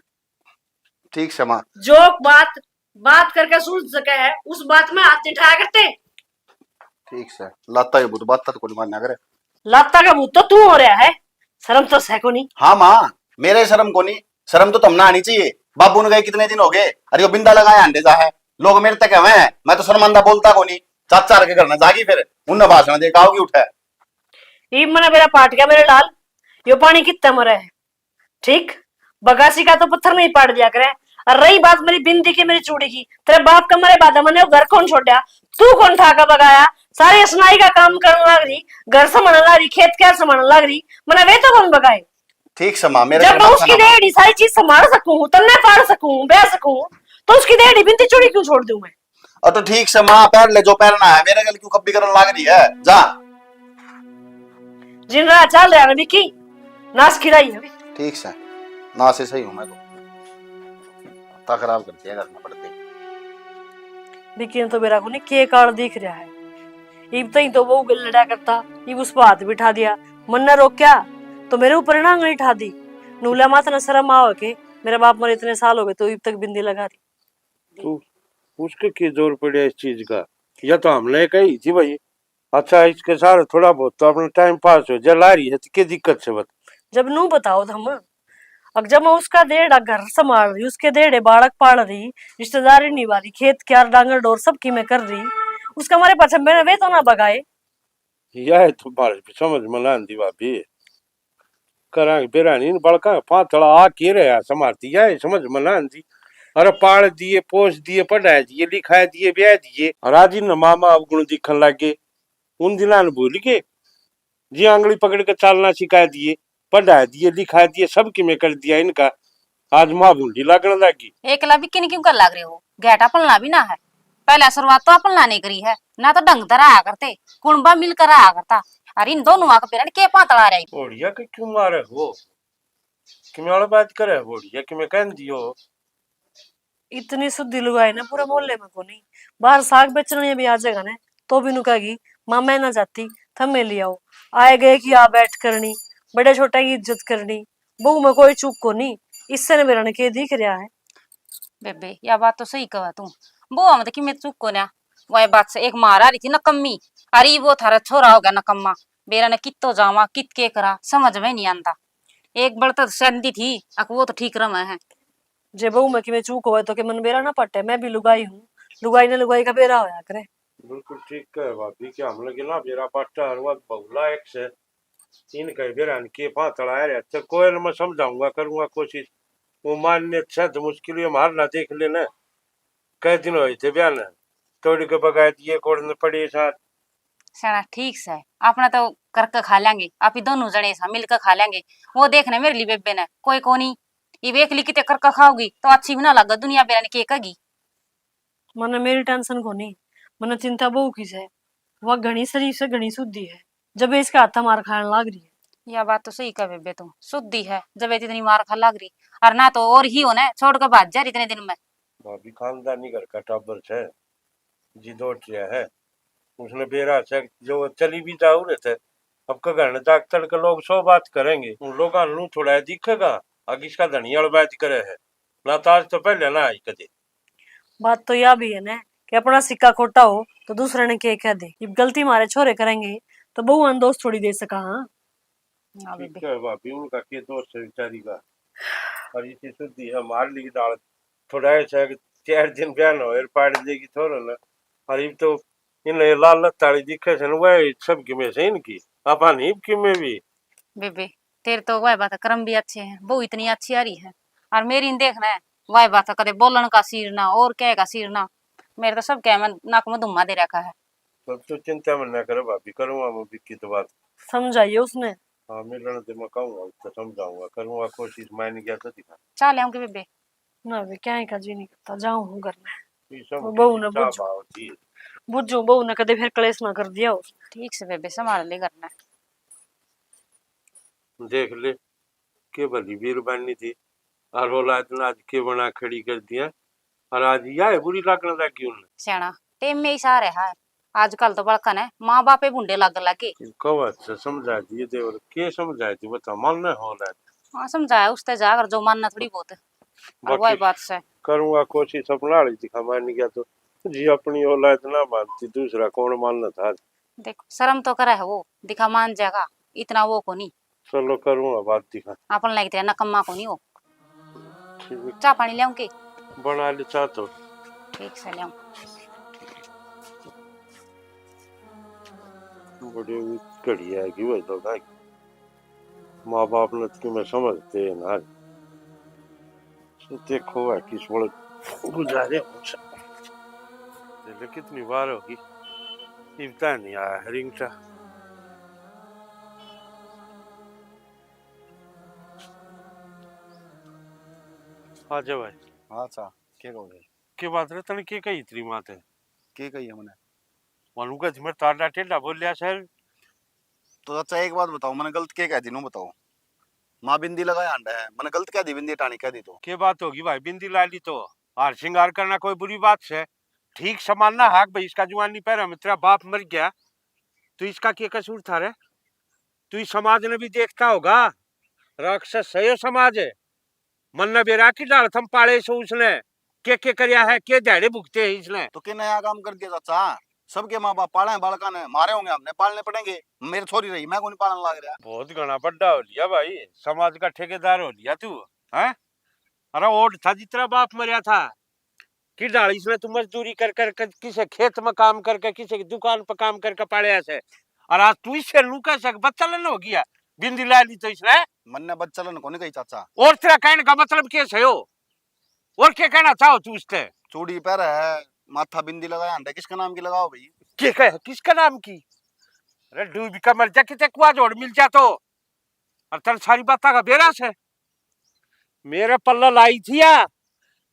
ठीक से माँ। जो बात, बात करके सुलझ सके है, उस बात में हाथ नहीं उठाया करते। ठीक से। लाता के भूत बात तो कोनी मान्या करे। लाता का भूत तो तू हो रहा है, शर्म तो है कोनी। हाँ माँ, मेरे शर्म कोनी, शर्म तो तमने आनी चाहिए। बाबू ने गए कितने दिन हो गए, अरे यो बिंदा लगाया अंडे जा है, लोग मेरे तक हवे हैं, मैं तो शर्मांदा बोलता कोनी। चाचा के घर ना जागी फिर, उन्हें भाषण दे के आओगी उठे। इब मने बेरा पाट गया मेरे लाल, यो पानी कित्ता मरे है। ठीक, बगासी का तो पत्थर नहीं पाड़ दिया करे। और रही बात मेरी बिंदी की, मेरी चूड़ी की, तेरे बाप का मरे बाद मैंने वो घर कौन छोड़ा, तू कौन ठा का बगाया? सारे असनाई का काम करने लग रही, घर संभालने लग रही, खेत क्या संभालने लग रही, मना वे तो कौन बगाए? ठीक से माँ, मेरे जब घर मैं मत उसकी खाना। देड़ी सारी चीज संभाल सकूं, तन्ने पाल सकूं, ब्याह सकूं, तो उसकी देड़ी बिंदी चूड़ी क्यों छोड़ दूं मैं? और तो ठीक से माँ, पहन ले जो पहनना है, मेरे गल क्यों खब्बी करने लाग रही है, जा। जिन राह चल रहा है ना विकी, नाश खिलाई है। ठीक से, नाश ही सही हूँ मैं तो। ता खराब कर दिया घर में पड़ते। विकी ने तो मेरा को नहीं के काल दिख रहा है। इब तई तो वो लड़ा करता, इब उस पर हाथ बिठा दिया। मन ने रोक्या तो मेरे ऊपर ना आंगली ठा दी। नूला मात ने शर्म आवे के, मेरा बाप मरे इतने साल हो गए, तो इब तक बिंदी लगा रही। तो उसके की जोर पड़े इस चीज का? या तो हमने कही थी भाई। अच्छा, इसके सारे थोड़ा बहुत तो अपना टाइम पास हो जा, ला रही है तो क्या दिक्कत से बता? जब नू बताओ तो हम, अब जब मैं उसका डेढ़ा घर संभाल रही, उसके डेढ़े बालक पाल रही, रिश्तेदारी निभा रही, खेत क्यार डांगर डोर सब की मैं कर रही, उसका मारे पाछे मैंने वे तो ना बगाए। यह तो बात समझ में ना आंदी भाभी। करा बेरा नी, बड़का पातला आ के रहा समारती, यह समझ में ना आंदी। अरे पाल दिए, पोस दिए, पढ़ा दिए, लिखा दिए, ब्याह दिए, और आज इन मामा अवगुण दिखन लग गए। उन दिना ने भूल गए जी, आंगली पकड़ के चालना सिखा दिए, पढ़ा दिए, लिखा दिए, सब किमे कर दिया इनका। आज माँ भूंडी लागण लागी। एकला भी किन क्यों कर लाग रहे हो? घेटा पलना भी ना है। पहले शुरुआत तो अपन लाने करी है, ना तो ढंग तरह आया करते, कुणबा मिलकर आया करता। अरे इन दोनों आके बेरा ने के पातला रही। घोड़िया के क्यों मारे हो? किमे वाला बात करे है घोड़िया, किमे कह दियो। इतनी सुद्धी लुगाई ना पूरे मोहल्ले में कोनी। बाहर साग बेचने भी आ जाएगा ना, तो भी नु कहेगी, माँ मैं ना जाती, थमे ले आओ। आए गए की आ बैठ करनी, बड़े छोटे की इज्जत करनी। बहू में कोई चूक कोनी, इससे ने मेरा ने के दिख रहा है। बेबे, या बात तो सही कहा तू। बहू में तो किमे चूक कोन्या। वह बात से एक मार आ रही थी नकम्मी, अरे वो थारा छोरा हो गया नकम्मा। बेरा ने कित तो जावा, कित के करा, समझ में नहीं आंदा। एक बल तो सहंदी थी, अक वो तो ठीक रहा है। जे बहू में किमे चूक होवे तो के मन बेरा ना पाटे, मैं भी लुगाई हूँ, लुगाई ने लुगाई का बेरा होया करे। बिल्कुल ठीक कहे भाभी, के हम लगे ना बेरा पाटा हर वक्त बहुला एक से। इनका ही बेरा ने के पातला आ रहा, अच्छा कोयल मैं समझाऊंगा, करूंगा कोशिश। वो मानने अच्छा तो मुश्किल ये मारना देख लेना। कै दिन होए थे ब्याह ने, तोड़ के बगा दिए, कोड़ ने पड़े साथ। सैना ठीक सै, अपना तो करके खा लेंगे, आप ही दोनों जने सा मिलकर खा लेंगे। वो देखने मेरे लिए बेबे ने कोई कोनी, इब एकली किते करके खाओगी तो अच्छी भी ना लगे, दुनिया बेरा ने के कहेगी। मने मेरी टेंशन कोनी, मने चिंता बहू की सै। वह घणी शरीफ से घणी सुधी है, जब इसके हाथा मार खाने लाग रही है। या बात तो सही कह बेबे तू, सुधी है जब इतनी मार खा लाग रही, और ना तो और ही होने छोड़ के भाज जा रही इतने दिन में। भाभी खानदानी घर का टाबर सै, जी दौड़ रहा है। उसने बेरा से जो चली भी जाऊ रहे थे, अब के घर जाग तड़ के लोग सौ बात करेंगे, उन लोगों नू थोड़ा दिखेगा, अग इसका धनियाल बात करे है, ना तो आज तो पहले ना आई कदे। बात तो या भी है ना कि अपना सिक्का खोटा हो तो दूसरे ने के कह दे। इब गलती मारे छोरे करेंगे तो बहू ने दोष थोड़ी दे सका। हाँ, हाँ, ठीक बेबे। है भाभी, उनका के दोष है बेचारी का। और इसी सुधी है मार ली दाल, थोड़ा ऐसा है कि चार दिन बयान हो और पाड़ देगी थोड़ा ना। और इब तो इन्हें लालच ताली दिखे से न, वह सब किमे से इनकी, आपा नहीं किमे भी। बेबे, तेरे तो वह बात है, कर्म भी अच्छे हैं, बहू इतनी अच्छी आ रही है, और मेरी न देखना है, वह बात है, कदे बोलन का सिर ना और कह का सिर ना, मेरे तो सब कह में नाक में धुम्मा दे रखा है। तब तो चिंता मत ना करो भाभी, करूँगा मैं विक्की तो बात। समझाइए उसने। हाँ, मिलन ते मैं कहूँगा, उसको समझाऊंगा, करूँगा कोशिश, मैं नहीं गया तो दिखा। चाल आऊंगी बेबे। ना वे क्या का जी नहीं करता, जाऊं हूं घर में। ये सब वो बहू ने चाह बुझ- भाव थी। बुझो बहू ने कदे फिर कलेश ना कर दिया हो। ठीक से बेबे, संभाल ले घर में। देख ले, के भली बीरबानी थी, और औलाद ने आज के बना खड़ी कर दिया, और आज या है बुरी लागण लग गई उन्हें। सियाणा, टेम में ही सारे हार। आजकल तो बड़कन है, माँ बापे भूंडे लाग लागे। कब अच्छा समझा दिए देवर, के समझा दी बता, मन न हो लाग। हाँ, समझाया उसते जाकर जो मानना थोड़ी बहुत। और वही बात से। करूंगा कोशिश अपना हाल दिखा, मान गया तो जी अपनी औलाद ना मानती, दूसरा कौन मानना था। देखो, शर्म तो करे है वो, दिखा मान जाएगा, इतना वो कोनी। चलो, करूंगा बात दिखा। अपन लायक तेरा नकम्मा कोनी वो। ठीक। चाह पानी ले आऊं के? बना ले चाह तो। ठीक से ले आऊं। बड़ी घड़ी आ गई भाई, तो भाई माँ बाप ने तो मैं समझते हैं ना। देखो है किस बड़े गुजारे हो। ले कितनी बार होगी, इब तक नहीं आया है रिंगटा। आ जा भाई। हाँ चा, के कहो रे? के बात रे, तने के कही तेरी माँ ते? के कही हमने? मानू का मैं टाडा टेढ़ा बोलिया सर। तो चाचा एक बात बताओ, मैंने गलत के कह दी, नू बताओ। माँ बिंदी लगाए आंडा है, मैंने गलत कह दी, बिंदी टाणी कह दी तो। के बात होगी भाई, बिंदी ला ली तो हार श्रृंगार करना कोई बुरी बात से? ठीक समानना हाक भाई, इसका जुआन नहीं पहरा, मैं तेरा बाप मर गया तो इसका के कसूर था रे? तू इस समाज ने भी देखता होगा, राक्षस है यो समाज। मन्ने बेरा की डाल थम पाले सो उसने, के के करया है, के ध्याड़े भुगते हैं इसने। तो के नया काम कर दिया चाचा? सबके माँ बाप पाले हैं बालका ने, मारे होंगे हमने, पालने पड़ेंगे। मेरी छोरी रही, मैं को नहीं पालन लाग रहा। बहुत घना बड़ा हो लिया भाई, समाज का ठेकेदार हो लिया तू, हैं? अरे ओड था जितना बाप मरया था, कि डाल इसने तू मजदूरी कर कर कर, किसे खेत में काम करके, किसे की दुकान पर काम करके पालया से, और आज तू इससे नू कह सक बच्चा लेना हो गया, बिंदी ला ली तो इसने। मन्ने बच्चा लेना कोनी कही चाचा। और तेरा कहने का मतलब के से हो? और क्या कहना चाहो तू उससे? चूड़ी पहरे है, माथा बिंदी लगाया, आंदे किसका नाम की लगाओ भाई? के कहे किसका नाम की? अरे डूब का मर जा, किते कुआ जोड़ मिल जा तो। और तेरे सारी बातें का बेरा से। मेरे पल्ला लाई थी या,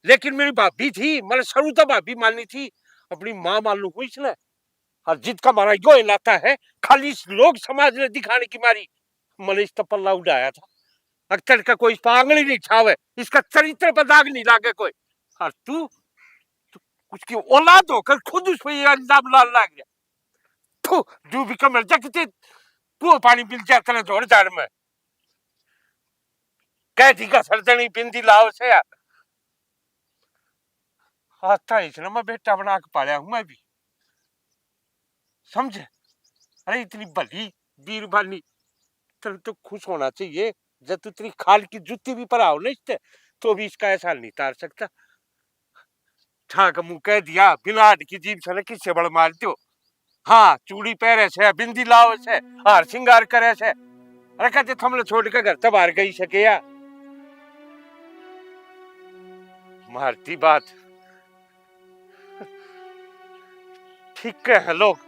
लेकिन मेरी भाभी थी, मैंने शुरू तो भाभी मानी थी, अपनी माँ मान लू इसने। और जित का मारा यो इलाका है, खाली इस लोग समाज ने दिखाने की मारी मैंने इस तो पल्ला उड़ाया था। अक्सर का कोई इस पर आंगली नहीं छावे, इसका चरित्र पर दाग नहीं लागे कोई। और तू, तू उसकी औलाद होकर खुद उस पर ये इल्जाम लान लग गया। थू, डूबी का मर जा किते, कुआ पानी मिल जा तेरे जोड़ जाड़ में। कह दी का सर जनी बिंदी लाओ से यार। आता इसने मैं बेटा बना के पाला हूँ मैं भी, समझे? अरे इतनी भली बीरबानी, तेरे तो खुश होना चाहिए। जब तू तेरी खाल की जूती भी पराओ ना इससे, तो भी इसका एहसान नहीं तार सकता। ठाक मुंह कह दिया, बिलाट की जीभ से ना किससे बड़ मारते हो। हाँ, चूड़ी पहरे से, बिंदी लावे से, हार श्रृंगार करे से। अरे कहते थमले छोड़ के घर से बाहर गई सके या? मारती बात। ठीक है लोग,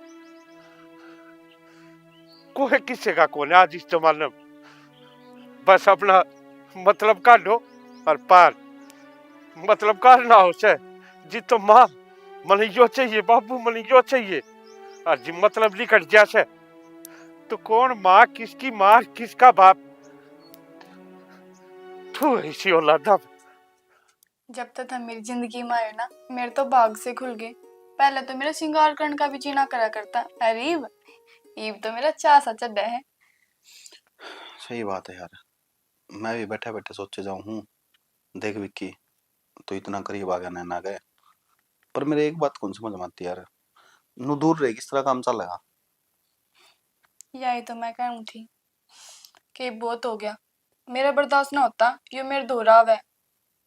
कोई किसी का कोने आज इस जमाने में। बस अपना मतलब काटो और पार। मतलब काटना हो से, जी तो माँ, मने यो चाहिए, बाबू, मने यो चाहिए। और जी मतलब लिकट गया से, तो कौन माँ किसकी माँ, किसका बाप? तू ऐसी औलादा। जब तक थम मेरी जिंदगी में आए ना, मेरे तो भाग से खुल गए। पहले तो मेरा श्रृंगार करण का भी जी ना करा करता, अरे इब, इब तो मेरा चाह सा चढ़ा है। सही बात है यार, मैं भी बैठे बैठे सोचे जाऊं हूँ। देख विक्की, तू इतना करीब आ गया नैना के, पर मेरे एक बात कौन समझ में आती यार, नू दूर रह किस तरह काम चलेगा? यही तो मैं कहूँ थी कि बहुत हो गया, मेरा बर्दाश्त ना होता। यो मेरे धोरा आवे,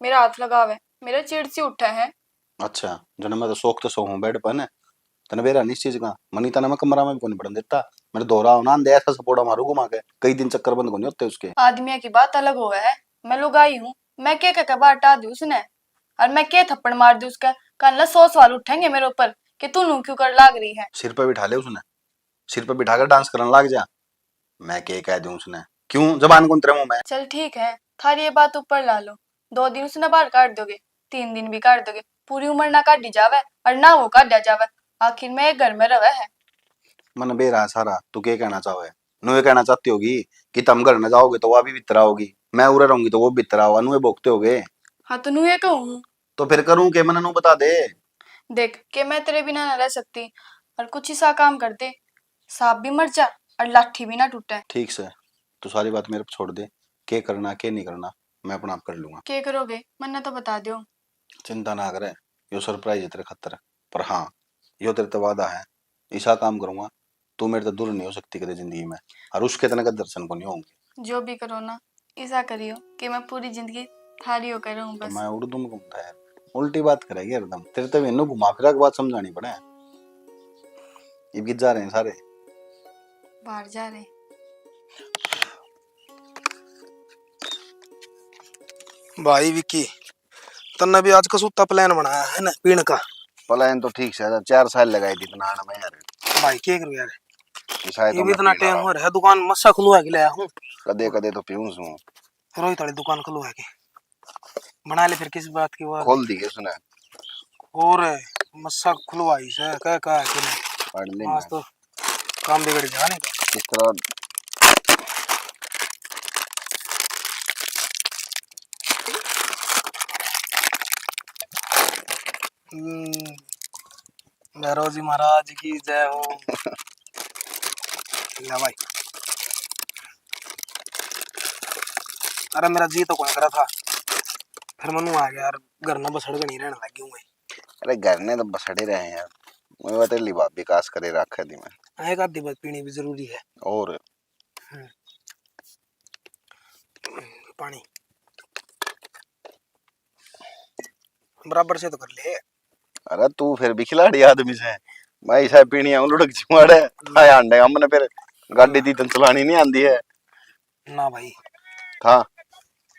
मेरा हाथ लगावे, मेरा चिड़ सी उठा है। अच्छा, जने मैं तो शौक तो सो हूँ बेड पर ने, तने बेरा नहीं इस चीज का। मनी तने मैं कमरा में भी कोनी पड़न देता। मेरे धोरा होना आंदे ऐसा सपोड़ा मारू घुमा के, कई दिन चक्कर बंद कोनी होते उसके। आदमिया की बात अलग होवे है, मैं लुगाई हूँ, मैं के कह के बाहर टाल दूँ उसने, और मैं के थप्पड़ मार दूँ उसके? कान ला सौ सवाल उठेंगे मेरे ऊपर कि तू नू क्यों कर लाग रही है। सिर पे बिठा ले उसने, सिर पे बिठा कर डांस करने लाग जा। मैं के कह दूं उसने? क्यों, जबान कौन तेरे मुंह में? चल ठीक है, थारी ये बात ऊपर ला लो। दो दिन उसने बाहर काट दोगे, तीन दिन भी काट दोगे, पूरी उम्र ना काटी जावे और ना वो काटा जावे। आखिर में एक घर में रहे है। मन बेरा सारा, तू के कहना चाहे? नुए कहना चाहती होगी कि तुम घर न जाओगे तो वह भी भीतर आओगी, मैं उरे रहूंगी तो वो भीतर आओ, नुए भोगते होगे। हाँ तो नुए कहूँ। तो फिर करूँ के, मने नू बता दे। देख के मैं तेरे बिना ना रह सकती, और कुछ ऐसा काम कर दे, सांप भी मर जा और लाठी भी ना टूटे। ठीक से, तू सारी बात मेरे पे छोड़ दे, के करना के नहीं करना मैं अपना आप कर लूंगा। के करोगे, मन्ने तो बता दो। चिंता ना करे, यो सरप्राइज है तेरे खातर, पर हाँ, यो तेरे ते वादा है, ऐसा काम करूंगा, तू मेरे ते दूर नहीं हो सकती कदे जिंदगी में, और उसके तने कदे दर्शन को नहीं होंगे। जो भी करो ना, ऐसा करियो कि मैं पूरी जिंदगी थारी होकर रहूं तो बस। मैं उर्दू में घूमता यार, उल्टी बात करेगी हरदम। तेरे ते भी इन्नू घुमा फिरा के बात समझानी पड़े। इब कित जा रहे हैं सारे? बाहर जा रहे हैं। भाई विक्की, तन्ने भी आज कसूता प्लान बनाया है ना पीण का? प्लान तो ठीक से है, चार साल लगाए दी बनाने में यार। भाई के करूं यार, ये भी इतना टाइम हो रहा है, दुकान मसा खुलवा के लाया हूँ। कदे कदे तो पीऊं सूं। रोहित वाली दुकान खुलवा के बना ले फिर, किस बात की वो खोल दी उसने। और मसा खुलवाई से कह कह के पढ़ ले आज तो काम बिगड़ गया नहीं तो। इस तरह। हम्म, भैरव जी महाराज की जय हो। ले भाई। अरे मेरा जी तो कौन करा था, फिर मनु आ गया यार, घर ना बसड़ के नहीं रहने लगी हूँ मैं। अरे घर ने तो बसड़े रहे हैं यार, मैं बतेली भाभी कास करे रखे दी मैं। हाँ, एक आधी बात पीनी भी जरूरी है। और हम्म। पानी बराबर से तो कर ले। अरे तू फिर भी खिलाड़ी आदमी से, मैं इसा पीनी आऊं लुढ़क जिमाड़े, हाय हांडे हमने फिर गाड़ी दी तन चलानी नहीं आंदी है। ना भाई। हाँ।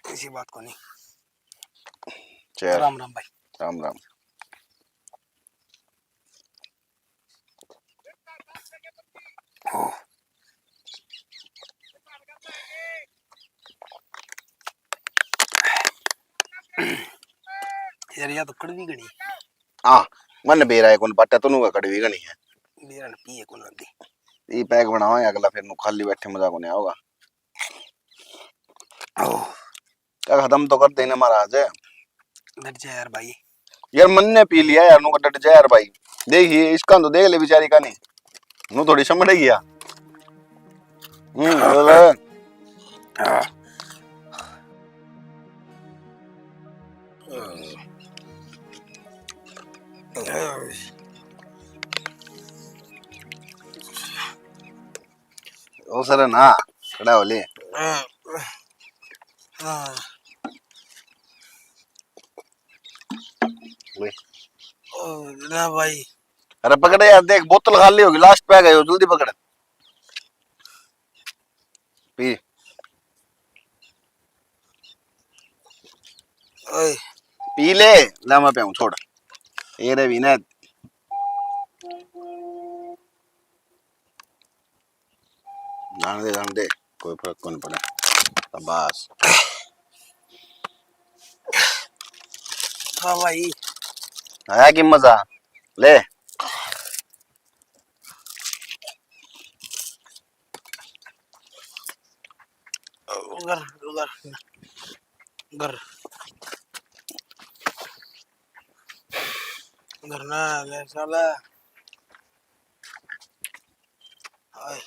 ऐसी बात को नहीं। चल। राम राम भाई। राम राम। यार, या तो कड़वी घणी। हाँ, मन बेरा है कौन पाटा, तनु का कड़वी घणी है। बेरा न पिए कौन आंदी। ये पैक बनावा अगला, फिर नु खाली बैठे मजा को नहीं आओगा। ओह। क्या खत्म तो कर देने महाराज। डट जा यार भाई। यार मन ने पी लिया यार, नु डट जा यार भाई। देखिए इसका तो देख ले बेचारी का नहीं, नु थोड़ी समझेगी यार। हम्म, बोल। ओ सर ना, खड़ा हो ले। हाँ। ले। ओ, ना भाई। अरे पकड़ यार, देख बोतल खाली होगी, लास्ट पे आ गए हो, जल्दी पकड़। पी। ओए। पी ले, ला मैं पियाऊं, छोड़। ये रे विनोद। जान दे, जान दे, कोई फर्क कोनी पड़े। शाबाश। हाँ भाई। आया कि मजा? ले। उधर, उधर, उधर। उधर ना, ले साला। हाय।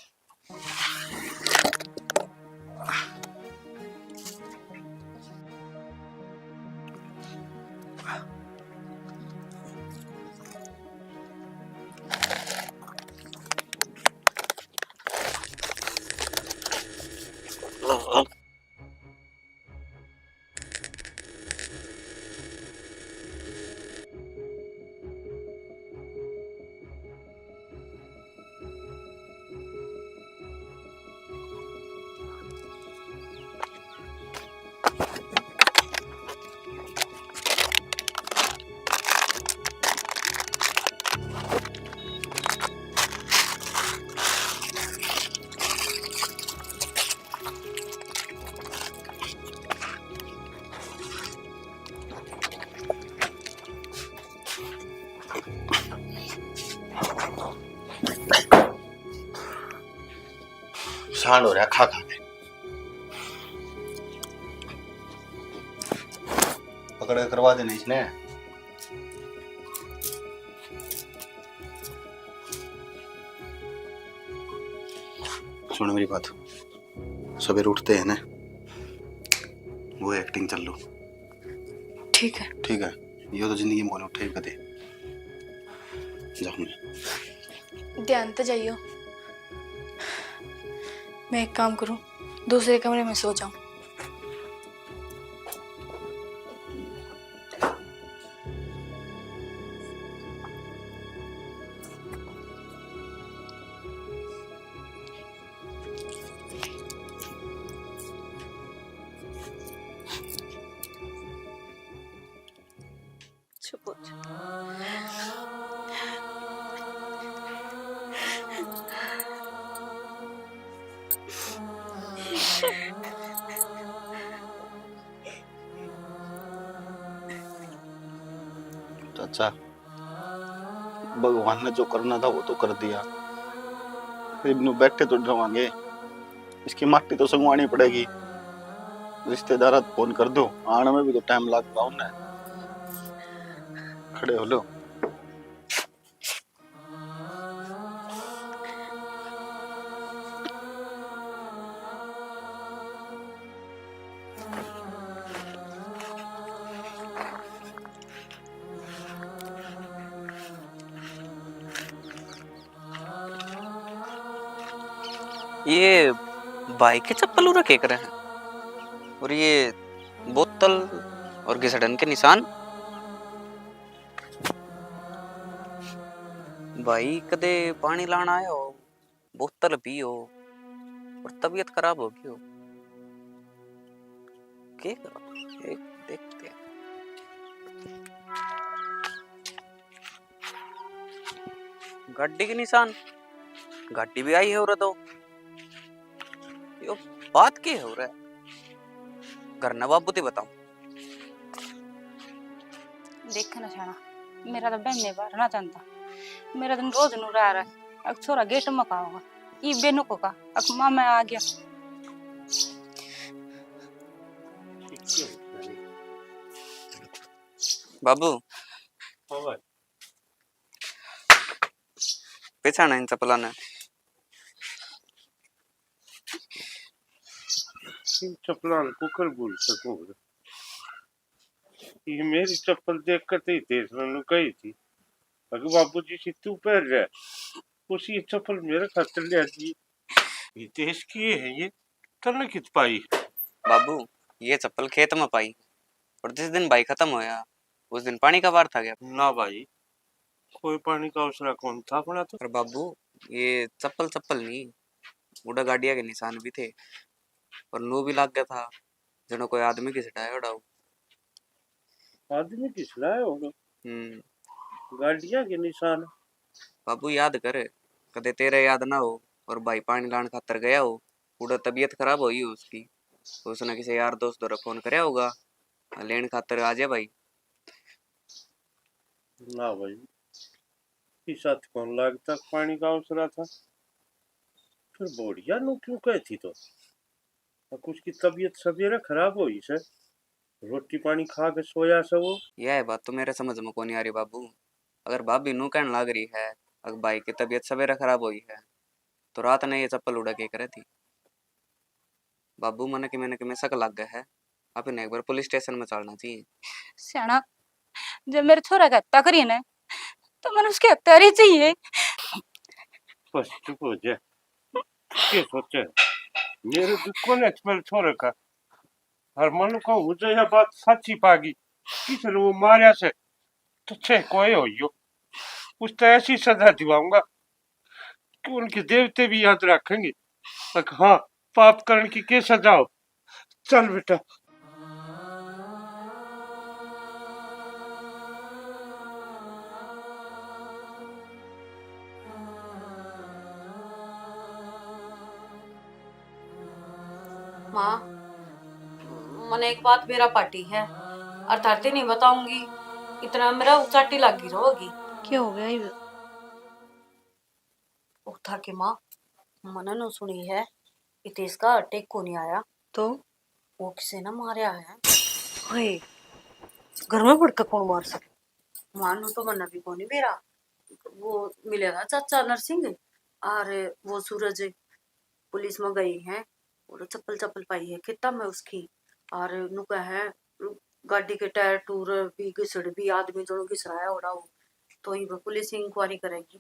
सांड हो रहा खा खा के। पकड़ के करवा देना इसने। सुन मेरी बात, सवेरे उठते हैं ना, वो एक्टिंग चल लो। ठीक है। ठीक है, ये तो जिंदगी में बोले उठे कदे। जाऊंगी। ध्यान तो जाइयो। मैं एक काम करूं, दूसरे कमरे में सो जाऊं। चुप हो जा। चाचा, भगवान ने जो करना था वो तो कर दिया, इब नु बैठे तो रवांगे। इसकी माटी तो संगवानी पड़ेगी। रिश्तेदार फोन कर दो, आने में भी तो टाइम लगता उन्हें। खड़े हो लो। ये भाई के चप्पल उरे के करे हैं? और ये बोतल और घिसड़न के निशान। भाई कदे पानी लाना आया हो, बोतल पी हो और तबीयत खराब हो गई हो। के करो? एक देखते हैं। गाड़ी के निशान, गाड़ी भी आई है उरे तो। यो बात के हो रहा है? घर ना बाबू ते बताऊं। देख ना शाना, मेरा तो बहन ने बाहर ना जाता। मेरा दिन रोज नु रहा रहा। अक छोरा गेट में का होगा, ई बेनु को का, अक माँ मैं आ गया। बाबू, हाँ भाई। पहचाना इन चप्पला ने? इन चप्पला को कर भूल सकूं? ये मेरी चप्पल देख कर तो हितेश ने कही थी, अगर बाबूजी से तू पहन रहा है, उसी ये चप्पल मेरे खातर ले आती। हितेश की है ये, तन्ने कित पाई? बाबू, ये चप्पल खेत में पाई, और जिस दिन भाई खत्म होया, उस दिन पानी का वार था गया। ना भाई, कोई पानी का उसरा कौन था अपना तो। पर बाबू, ये चप्पल चप्पल नहीं, उड़ा गाड़िया के निशान भी थे, और नू भी लाग गया था, जनो कोई आदमी घिसड़ाया उड़ा हो। आदमी घिसड़ाया होगा? हम्म। गाड़िया के निशान? बाबू, याद कर, कदे तेरे याद ना हो और भाई पानी लान खातर गया हो, उड़ा तबीयत खराब होई हो उसकी, तो उसने किसी यार दोस्त द्वारा फोन करया होगा, लेन खातर आ जा भाई। ना भाई, इस साथ कौन लागता पानी का उसरा था? फिर बोढ़िया नू क्यों कहती तो? अक उसकी तबीयत सवेरे खराब होई से, रोटी पानी खा के सोया से वो। यह बात तो मेरे समझ में कोनी आ रही बाबू। अगर भाभी नू कहन लाग रही है, अगर भाई की तबीयत सवेरे खराब हुई है, तो रात ने ये चप्पल उड़ा के करे थी? बाबू, मने किमे न किमे शक लाग गया है। आप इन्हें एक बार पुलिस स्टेशन में चालना चाहिए। स्याणा, जब मेरे छोरा की हत्या करी ने, तो मैंने उसकी हत्या ही चाहिए। बस चुप हो जा। के सोचे? मेरे दुख को ने मेरे छोरे का। हर मन को हो जाए, यह बात सच्ची पागी। किसने वो मारया से? तो छे कोई हो यो। उसको ऐसी सजा दिवाऊंगा कि उनके देवते भी याद रखेंगे। तक हाँ, पाप करण की के सजा हो। चल बेटा। माँ, मने एक बात बेरा पाटी है, और थारते नहीं बताऊंगी, इतना मेरा उचाटी लागी रहोगी। क्या हो गया इब? ओ थाके माँ, मने नु सुनी है, हितेश का अटैक को नहीं आया। तो? वो किसी ने मारया है। हाय, घर में पड़ के कौन मार सके? माँ, नु तो मने भी कोनी बेरा। वो मिलेगा चाचा नरसिंह और वो सूरज पुलिस में गए हैं और चप्पल चप्पल पाई है खेता में उसकी। और नु कहे गाड़ी के टायर टूर भी घिसड़ भी आदमी दोनों घिसराया हो रहा हो, तो ही वो पुलिस इंक्वायरी करेगी।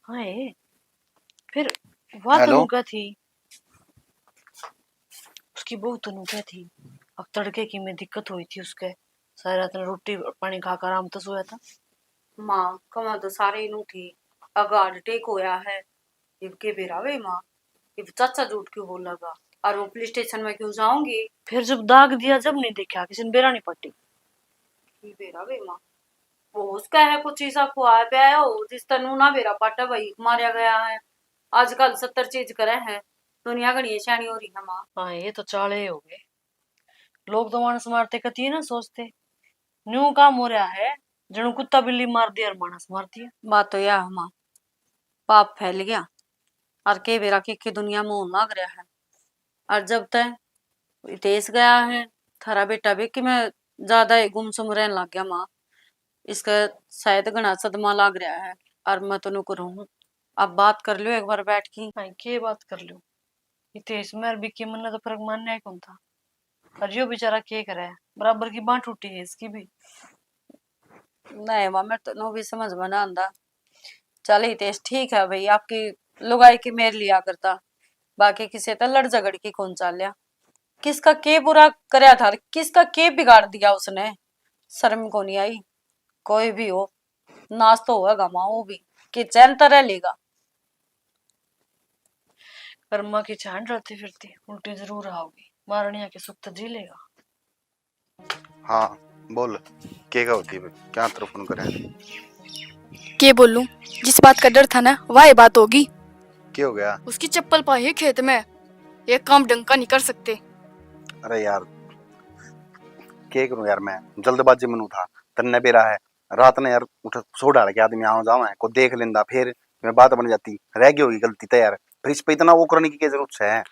हाय, फिर वह हेलो। तो नु कह थी, उसकी बहू तो नु कह थी, अब तड़के की में दिक्कत हुई थी उसके, सारी रात ने रोटी पानी खाकर आराम तो सोया था। माँ, कमा तो सारे ही नु थी, अगर हार्ट अटैक होया है, इब के बेरा वे माँ, इब चाचा झूठ क्यों बोलेगा? और वो पुलिस स्टेशन में क्यों जाओगे? फिर जब दाग दिया, जब नहीं देखा, किसी ने बेरा नहीं पाटी। की बेरा वे माँ, वो उसका है कुछ ऐसा खुआ पे आया हो, जिस तनु ना बेरा पाटा भाई मारा गया है। आजकल सत्तर चीज करे है, दुनिया घणी सियाणी हो रही है माँ। हाँ, ये तो चाले हो गए। लोग तो मानस मारते कती ना सोचते, न्यू काम हो रहा है, जणु कुत्ता बिल्ली मार दिया और मानस मार दिया। बात तो यह है माँ, पाप फैल गया और के बेरा के, के दुनिया में होने लाग रहा है। और जब तक विदेश गया है, थारा बेटा भी कि मैं ज्यादा ही गुमसुम रहने लग गया माँ। इसका शायद घना सदमा लाग रहा है। और मैं तो नु करूँ, आप बात कर लो एक बार बैठ के। हाँ, के बात कर लो? इते इसमें और विक्की मन्ने तो फर्क मानने ही कौन था। पर यो बेचारा के करे, बराबर की बांह टूटी है इसकी भी। नहीं माँ, मेरे तो नो भी समझ में ना आंदा। चल हितेश, ठीक है भाई, आपकी लुगाई की मेर लिया करता, बाकी किसे तै लड़ झगड़ की कौन चाल्या। किसका के बुरा करया था, किसका के बिगाड़ दिया उसने। शर्म को नहीं आई। कोई भी हो, नाश तो होगा माँ वो भी, के चैन तो रह लेगा। कर्मा की छान रलती फिरती उल्टी जरूर आओगी, मारणिया के सुख तो जी लेगा। हाँ, बोल, के का होती है? क्या तेरे फोन करे? के बोलूं, जिस बात का डर था ना, वही बात होगी। के हो गया? उसकी चप्पल पाई है खेत में, ये काम ढंग का नहीं कर सकते। अरे यार, के करूं यार, मैं जल्दबाजी में था, तन्ने बेरा है, रात ने यार उठ सो डाल के आदमी आवा जावा है, को देख लेंदा, फिर मैं बात बन जाती, रह गई होगी गलती तो यार, फिर इस पे इतना वो करने की क्या जरूरत है?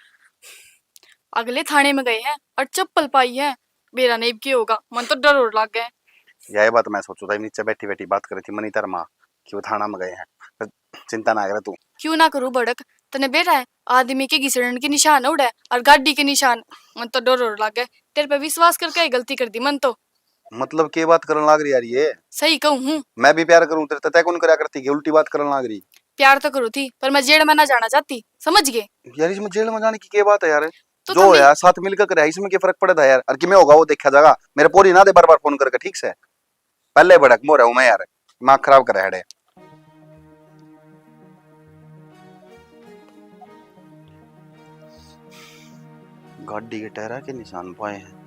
अगले थाने में गए हैं और चप्पल पाई है, बेरा नहीं के होगा, मन तो डर और लग गया। यही बात मैं सोचू था, नीचे बैठी बैठी बात करी थी मनी तेरे माँ कि वो थाना में गए हैं। पर चिंता ना करे तू। क्यों ना करूँ भड़क, तने बेरा है, आदमी के घिसड़न के निशान उड़े और गाड़ी के निशान, मन तो डर और लग गए। तेरे पे विश्वास करके ही गलती कर दी मन तो। मतलब के बात करन लाग रही यार ये? सही कहूँ हूँ। मैं भी प्यार करूँ तेरे ते, तै कौन करया करती के उल्टी बात करन लाग रही? प्यार तो करूँ थी, पर मैं जेल में ना जाना चाहती, समझ गए? यार इसमें जेल में जाने की के बात है यार? तो जो थमने होया साथ मिलकर करे, इसमें के फर्क पड़े था यार? और किमें होगा वो देखा जाएगा। मेरे पोरी ना दे बार बार फोन करके, ठीक से? पहले भड़क मोर हूँ मैं यार, दिमाग खराब करे हड़े। गाड़ी के टायरा के निशान पाए हैं।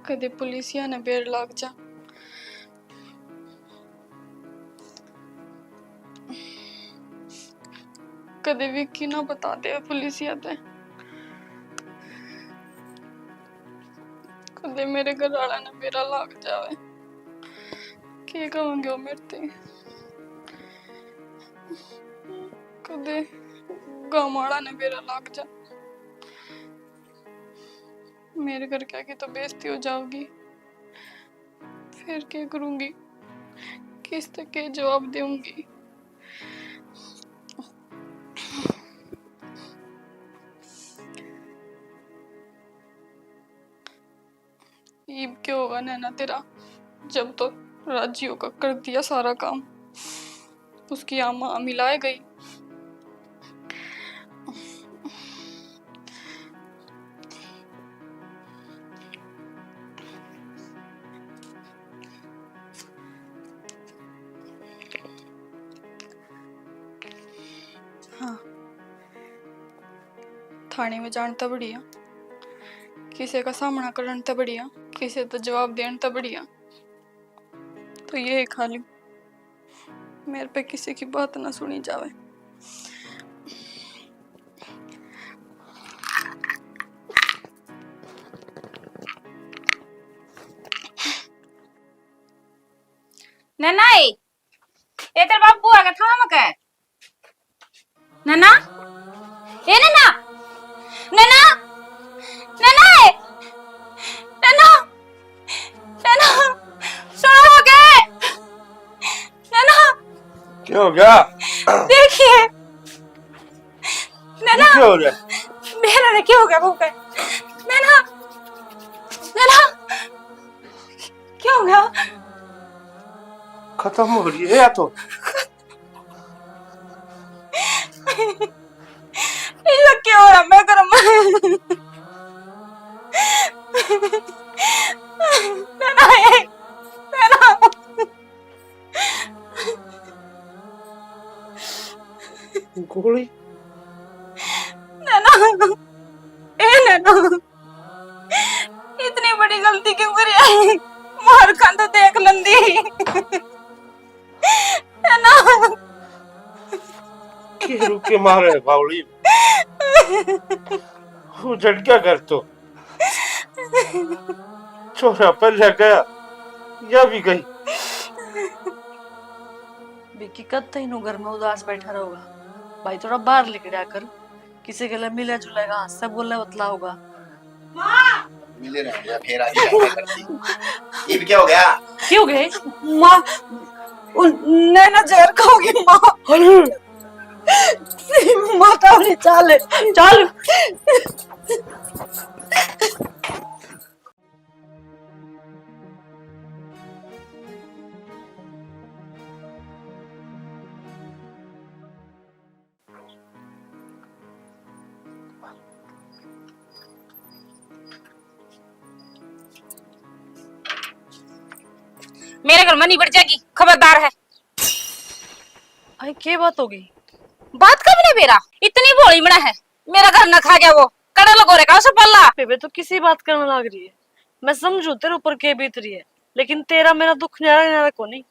कदे पुलिसिया ने बेर लाग जा, कदे विक्की ना बता दे पुलिसिया ते, कदे मेरे घर वाला ने बेरा लाग जावे, के कहोगे मेरे ते, कदे गाँव वाला ने बेरा लाग जा। मेरे घर क्या की तो बेइज्जती हो जाओगी, फिर क्या करूंगी, किस तक के जवाब दूंगी। इब क्या होगा नैना तेरा, जब तो राजी होकर कर दिया सारा काम। उसकी आमा मिलाए गई। हाँ, थाने में जान तै बढ़िया, किसी का सामना करन तै बढ़िया, किसी तो जवाब देन तै बढ़िया। तो ये खा लूं, मेरे पे किसी की बात ना सुनी जावे। नैना, ए, ए तेरे बाबू आ गया था मके। नैना, ए नैना, नैना, नैना, ए, नैना, नैना, सुनो के, नैना। क्या हो गया? देखिए, नैना, क्या हो गया? मेरा ने क्या हो गया वो के? नैना, नैना, क्या हो गया? खत्म हो रही है या तो। ये क्या हो रहा मैं घर में? नैना, ए, नैना। गोली? नैना, ए नैना। इतनी बड़ी गलती क्यों करी है? मार खां तो देख लेंदी, है ना? के रुके मारे बावली। वो झटका कर तो। छोरा पहले गया, या भी गई। विक्की कद तक इन्हों घर में उदास बैठा रहोगा? भाई थोड़ा बाहर निकला कर। किसी के लिए मिला जुलेगा, हंसता बोलने बतला होगा। मिले रह गया, फिर आगे क्या करती? इब क्या हो गया? क्या हो गए? माँ, उन नैना जहर खाओगी माँ। माता वाली चाल है। चल। मेरे घर में नहीं बढ़ जाएगी, खबरदार है। भाई, के बात हो गई? बात का भी ना बेरा, इतनी भोली बना है, मेरा घर ना खा गया वो, कड़ा लगो रे का उसे पल्ला। बेबे, तो किसी बात करने लग रही है? मैं समझू तेरे ऊपर के बीत रही है, लेकिन तेरा मेरा दुख न्यारा न्यारा को नहीं।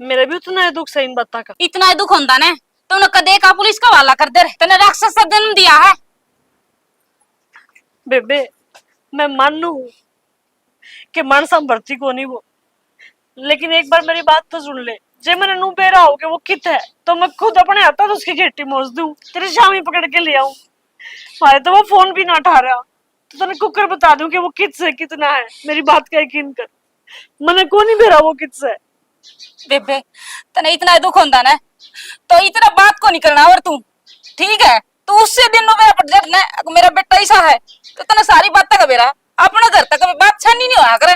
मेरा भी उतना ही दुख सही इन बातां का। इतना ही दुख होंदा ना, तो उन्हें कदे का पुलिस का हवाला कर दे रे। तने राक्षस का जन्म दिया है। बेबे, मैं मानू हूँ कि मानसा में भर्ती को नहीं वो, लेकिन एक बार मेरी बात तो सुन ले। जे मैंने नू बेरा हो कि वो कित है, तो मैं खुद अपने हाथों तो उसकी घेटी मोच दूं, तेरे शामी पकड़ के ले आऊं। भाई तो वो फोन भी ना उठा रहा, तो तने कुकर बता दूं कि वो कित से कितना है। मेरी बात का यकीन कर, मने को नहीं बेरा वो कित से। बेबे, तने इतना दुख होंदा ना, तो इतना बात को नहीं करना। और तू, ठीक है, तू उससे दिन में मेरा पट ना, मेरा बेटा ऐसा है, तो तने सारी बात का बेरा, अपने घर तक बात छानी नहीं होया करे।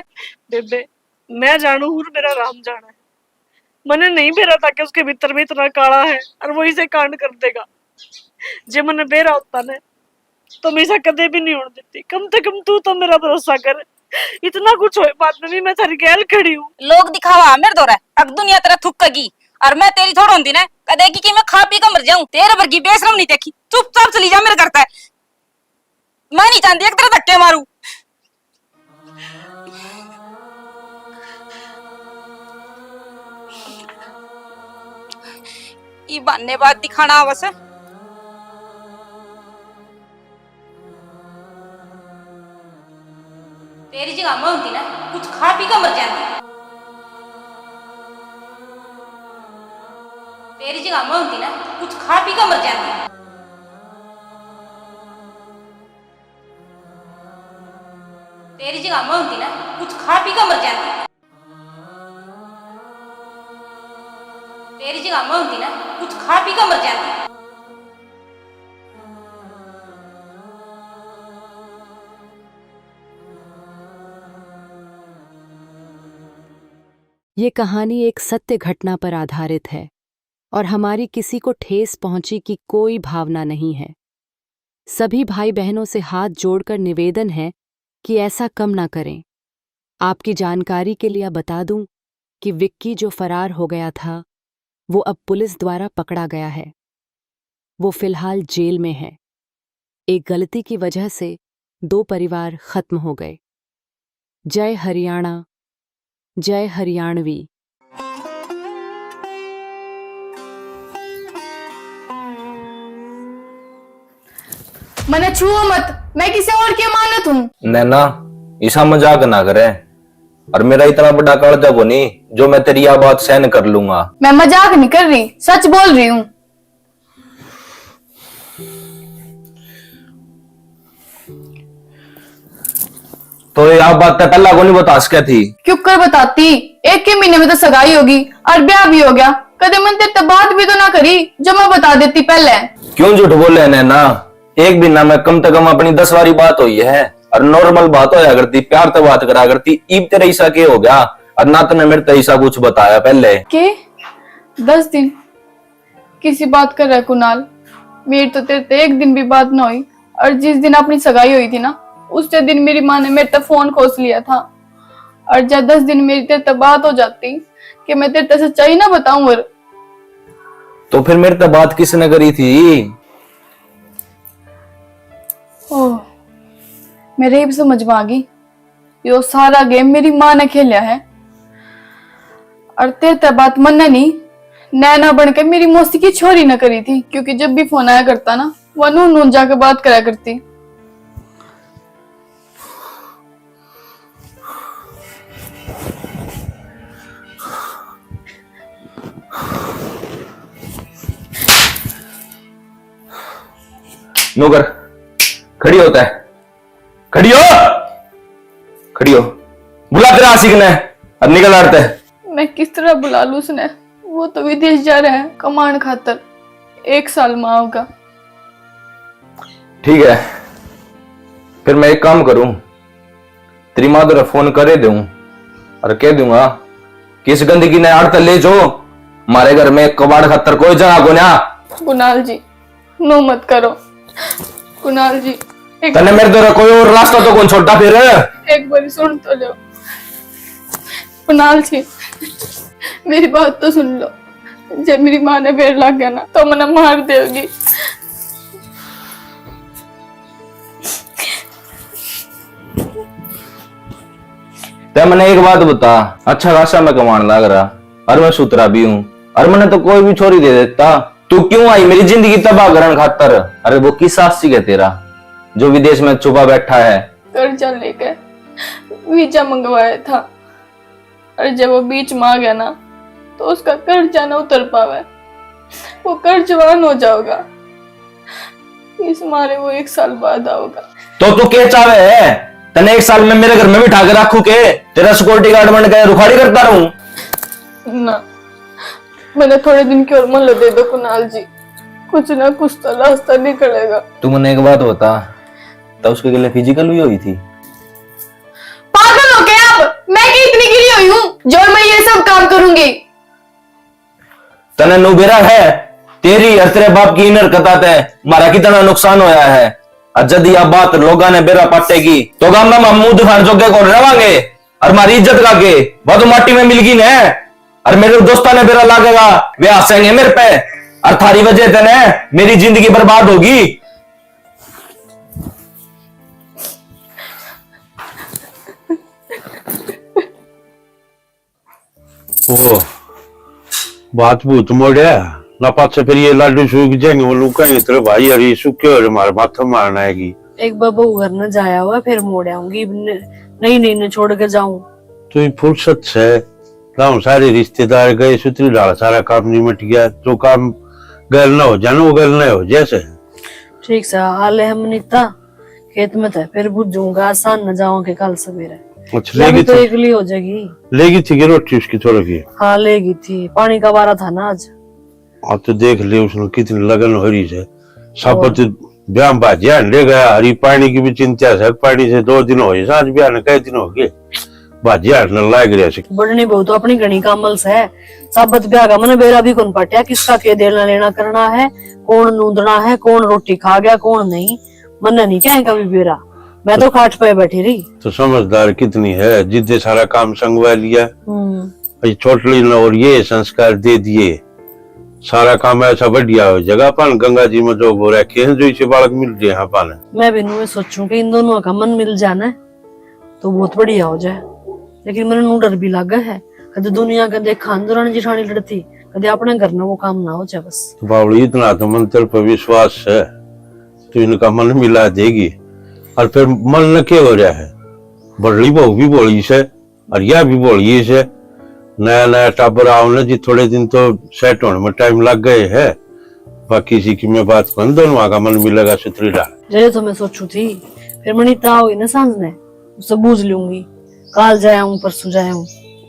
बेबे, मैं जानू हूँ, मेरा राम जाना है। मने नहीं बेरा था कि उसके भीतर में इतना काला है और वो इसे कांड कर देगा। जे मने बेरा होता ना, तो मैं इसा कदे भी नहीं होने देती। कम से कम तू तो मेरा भरोसा कर। इतना कुछ होए बाद में भी मैं थारी गैल खड़ी हूँ। लोग दिखावा मेरे दौरे, अग दुनिया तेरा थुकेगी, और मैं तेरी थोड़ होंदी ना, कदेगी कि मैं खा पी के मर जाऊं। तेरे वर्गी बेशरम नहीं देखी, चुपचाप चली जा मेरे घर से। मैं नहीं चाहती एक तेरे धक्के मारू। ई बहाने बात दिखाना बस। तेरी जगह मैं होती ना, कुछ खा पी के मर जाती। तेरी जगह मैं होती ना, कुछ खा पी के मर जाती। तेरी जगह मैं होती ना, कुछ खा पी के मर जाती। तेरी जगह मैं होती ना, कुछ खा पी के मर जाती। ये कहानी एक सत्य घटना पर आधारित है और हमारी किसी को ठेस पहुंची की कोई भावना नहीं है। सभी भाई बहनों से हाथ जोड़कर निवेदन है कि ऐसा कम ना करें। आपकी जानकारी के लिए बता दूं कि विक्की जो फरार हो गया था, वो अब पुलिस द्वारा पकड़ा गया है। वो फिलहाल जेल में है। एक गलती की वजह से दो परिवार खत्म हो गए। जय हरियाणा, जय हरियाणवी। मने छुओ मत, मैं किसी और की अमानत हूँ। नैना, इसा मजाक ना करे। और मेरा इतना बड़ा कालजा कोनी जो मैं तेरी या बात सहन कर लूंगा। मैं मजाक नहीं कर रही, सच बोल रही हूँ। तो ये आप बात तो पहला को नहीं बता सके थी? क्यों कर बताती? एक के महीने में तो सगाई होगी और ब्याह भी हो गया। कदे मन तेरे ते बात भी तो ना करी जो मैं बता देती पहले। क्यों झूठ बोले नैना? एक महीना में कम से कम अपनी दस बारी बात हुई है और नॉर्मल बात होया करती, प्यार तो बात करा करती। इब तेरा ऐसा के हो गया और ना तने मेरे ते ऐसा कुछ बताया पहले? के दस दिन किसी बात कर रहा कुणाल, मेरी तो तेरे ते एक दिन भी बात ना हुई। और जिस दिन अपनी सगाई हुई थी ना, उससे दिन मेरी माँ ने मेरे ते फोन खोस लिया था। और जा दस दिन मेरी तेरे ते बात हो जाती कि मैं तेरे ते सच्चाई ना बताऊं। और तो फिर मेरे ते बात किसने करी थी? ओह, मेरे इब समझ में आ गई। यो सारा गेम मेरी माँ ने खेलिया है। और तेरे ते बात मन्ने नहीं, नैना बन के मेरी मौसी की छोरी ने करी थी, क्योंकि जब भी फोन आया करता ना, वो नू नू जाके बात करा करती। नौकर, खड़ी होता है। खड़ी हो, खड़ी हो। बुला तेरे आशिक ने, अब निकल आड़ते। मैं किस तरह बुला लूं उसने? वो तो विदेश जा रहा है कमाण खातर, एक साल में आओगा। ठीक है, फिर मैं एक काम करूं, तेरी माँ तेरा फोन करे दूं और कह दूंगा कि इस गंदगी ने आड़ते ले जो, हमारे घर में कबाड़ खातर कोई जगह को ना। कुणाल जी, नो मत करो। कुणाल जी, एक तने मेरे द्वारा कोई और रास्ता तो कौन छोड़ा फिर? एक बार सुन तो लो कुणाल जी। मेरी बात तो सुन लो, जब मेरी माँ ने बेर लाग गया ना तो मने मार देगी। ते मने एक बात बता, अच्छा खासा मैं कमाण लाग रहा, और मैं सुथरा भी हूँ, और मने तो कोई भी छोरी दे देता। तू क्यों आई मेरी जिंदगी तबाह करण खातर? अरे वो किस आशिक है तेरा, जो विदेश में छुपा बैठा है? कर्जा लेकर वीजा मंगवाया था, और जब वो बीच में आ गया ना, तो उसका कर्जा ना उतर पावे, वो कर्जवान हो जाओगा। इस मारे वो एक साल बाद आओगा। तो तू के चावे है? तने एक साल में मेरे घर में बिठा के रखू के? तेरा सिक्योरिटी गार्ड बन के रुखाड़ी करता रहूं? ना, मैंने थोड़े दिन की और मोहलत दे दो कुणाल जी, कुछ ना कुछ तो रास्ता निकलेगा। तू मने एक बात बता, तो उसके गले फिजिकल भी हुई थी? पागल हो गया? अब मैं क्या इतनी गिरी हुई हूँ जो मैं ये सब काम करूंगी? तने नु बेरा है, तेरी और तेरे बाप की इन हरकतां ते म्हारा कितना नुकसान होया है। और जद या बात लोगां ने बेरा पाटेगी, तो गाम में हम मुंह दिखाण जोगे कौन रवांगे? और म्हारी इज्जत का के? वह तो माटी में मिलगी ने। और मेरे दोस्तां ने बेरा लागेगा, वे हंसेंगे मेरे पे। और थारी वजह ते ने मेरी जिंदगी बर्बाद होगी। ओ, बात भूत मोड़या ना, पाछे फिर ये लाडू सूख जाएंगे, वो लोग कहेंगे, "तेरे भाई हरी सूखे हो रे, मारे माथा मारना है की।" एक बार बहू घर न जाया हुआ, फिर मोड़ आऊंगी, न-, नहीं, नहीं, न छोड़ के जाऊं। तो ये फुर्सत से गांव सारे रिश्तेदार गए, सुतरी ढाल सारा काम निमट गया, जो काम गैल ना हो जाए ना, वो गैल ना हो जैसे। ठीक सा हाल है हम नीता। खेत में तो फिर बुझूंगा, आसान न जाऊं के कल सवेरे। अच्छा, या भी लेगी तो थी, एकली हो जाएगी। लेगी थी कि रोटी उसकी थोड़ी की? हाँ, लेगी थी, पानी का वारा था ना आज। हाँ, तो देख ले उसने कितनी लगन हो रही है। साबत ब्याह भाजिया ले गया, हरी पानी की भी चिंता है, पानी से दो दिन हो गए, सांझ ब्याह ने कई दिन हो गए, भाजिया ने लाग रहा है। बड़नी बहू तो अपनी घणी कामल से, साबत ब्याह का मन बेरा भी कौन पाटिया, किसका के देना लेना करना है, कौन नूंदना है, कौन रोटी खा गया, कौन नहीं। मन्ने नहीं क्या कभी बेरा, मैं तो खाट पे बैठी रही। तो समझदार कितनी है, जिद्दे सारा काम संगवा लिया। हम्म। ये छोटली ने और ये संस्कार दे दिए, सारा काम ऐसा बढ़िया हो जगह अपन गंगा जी में जो हो रखे हैं, जो इसे बालक मिल रहे हैं अपन। मैं भी नुए सोचूं कि इन दोनों का मन मिल जाना तो बहुत बढ़िया हो जाए, लेकिन मैंने नू डर भी लागे है। कदे दुनिया का देखा अंदरान जिठानी लड़ती, कदे अपने घर में वो काम ना हो जाए बस। तो बावली, इतना तो मंत्र पर विश्वास है, तो इनका मन मिला देगी। और फिर मन न के हो रहा है, बड़ली बहू भी बोली से और यह भी बोली से। नया नया टाबर आओ ना जी, थोड़े दिन तो सेट होने में टाइम लग गए है। बाकी इसी की मैं बात बन, दोनों आगा मन मिलेगा सुथरी डाल। जय तो मैं सोचू थी, फिर मनी ताव हुई ना सांझ ने, उससे बूझ लूंगी। काल जाया हूँ, परसों जाया हूँ।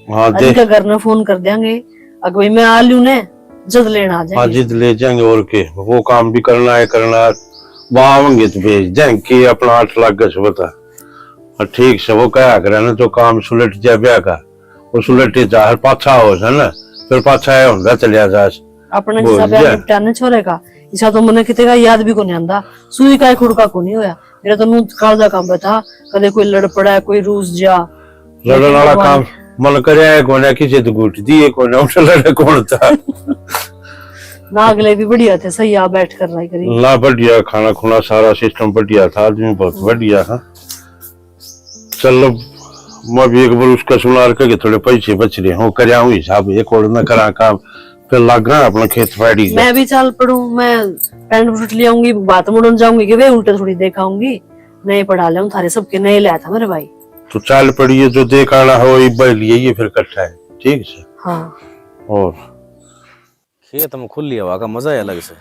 हाँ, अरे देख। का घर में फोन कर देंगे, अगर भाई मैं आ लूँ ने, जद लेना आ जाएंगे। हाँ, जिद ले जाएंगे। और के, वो काम भी करना है, करना है। वहाँ आवेंगे तो भेज देंगे कि अपना आठ लाख गस बता। हाँ, ठीक से वो कहा करे ना, जो काम सुलट जा ब्याह का, वो सुलटे जा, हर पाछा हो से ना, फिर पाछा आया होंदा चलिया जा। अपने बोल हिसाब दिया। निपटा ने छोरे का, इसा तो मने किते का याद भी कोनी आंदा। सुई का ही खुड़का कोनी होया। मेरा तो नूं कालजा काम था, कदे कोई लड़ पड़ा, कोई रूस जा। लड़न वाला काम मन करे है कोने, किसी तो घुट दिए कोने, उठ लड़े कौन था। ना अगले भी बढ़िया थे, सही आ बैठ कर रहा करी। ना बढ़िया, खाना खुना सारा सिस्टम बढ़िया था, आदमी बहुत बढ़िया था। चल, मैं भी एक बार उसका सुनार के थोड़े पैसे बच रहे हो, करया हूँ हिसाब, एक और न करा काम, फिर लाग गया अपना खेत पाड़ी का। मैं भी चल पड़ू, मैं पैंट बूट ले आऊंगी, बात मुड़न जाऊंगी कि वे उल्टे थोड़ी देखाऊंगी, नए पढ़ा ले थारे सबके नए लाया था मेरे भाई। तो चल पड़िए, जो देख आना हो, इब्बा ही लिए ये फिर इकट्ठा है, ठीक से। हाँ। और खेत में खुली हवा का मजा ही अलग से।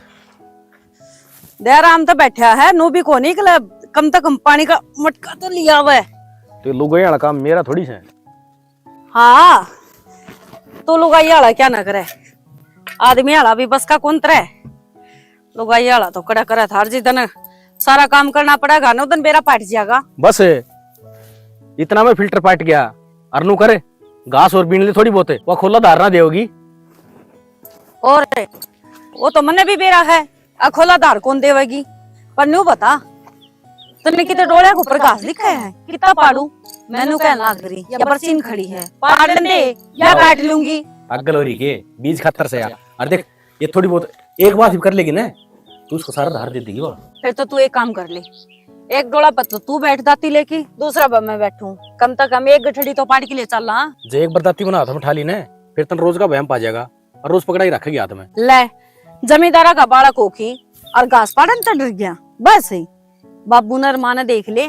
दयाराम तो बैठा है, नू भी कोनी निकले, कम से कम पानी का मटका तो लिया हुआ है। तो लुगाई वाला काम मेरा थोड़ी से। हाँ, तो लुगाई वाला क्या ना करे, आदमी वाला भी बस का कौन तरे। लुगाई वाला तो कड़ा करे थार जी, तने सारा काम करना पड़ेगा ना, उदन बेरा पाट जाएगा। बस, इतना में फिल्टर पाट गया, अरनू करे घास और बीन ले थोड़ी बहुत, वो खोला धारना देगी। और वो तो मन्ने भी बेरा है, अखोला धार कौन देवेगी? पर न्यू बता, तन्ने किते डोलिया के ऊपर घास दिखा है? कितना पाड़ू? मैनू कहन लाग रही, या बरसीन खड़ी है, पाड़ लेंदे, या काट लूंगी। पागल हो रही के? बीज खातर से यार। और देख, ये थोड़ी बहुत एक बात भी कर लेगी ना, तू उसको सारा धार दे देगी वो। फिर तो तू एक काम कर ले, एक डोला पर तो तू बैठ दाती लेके, दूसरा पर मैं बैठूं, कम से कम एक गठड़ी तो पाड़ के ले चल। हाँ, जो एक बार दाती बना हाथ में उठा ली ना, फिर तन रोज का वहम पा जाएगा और रोज पकड़ा ही रखेगी हाथ में। ले, जमींदारा का बालक होके और घास पाड़न चढ़ गया। बस ही बाबू ने और माँ ने देख ले,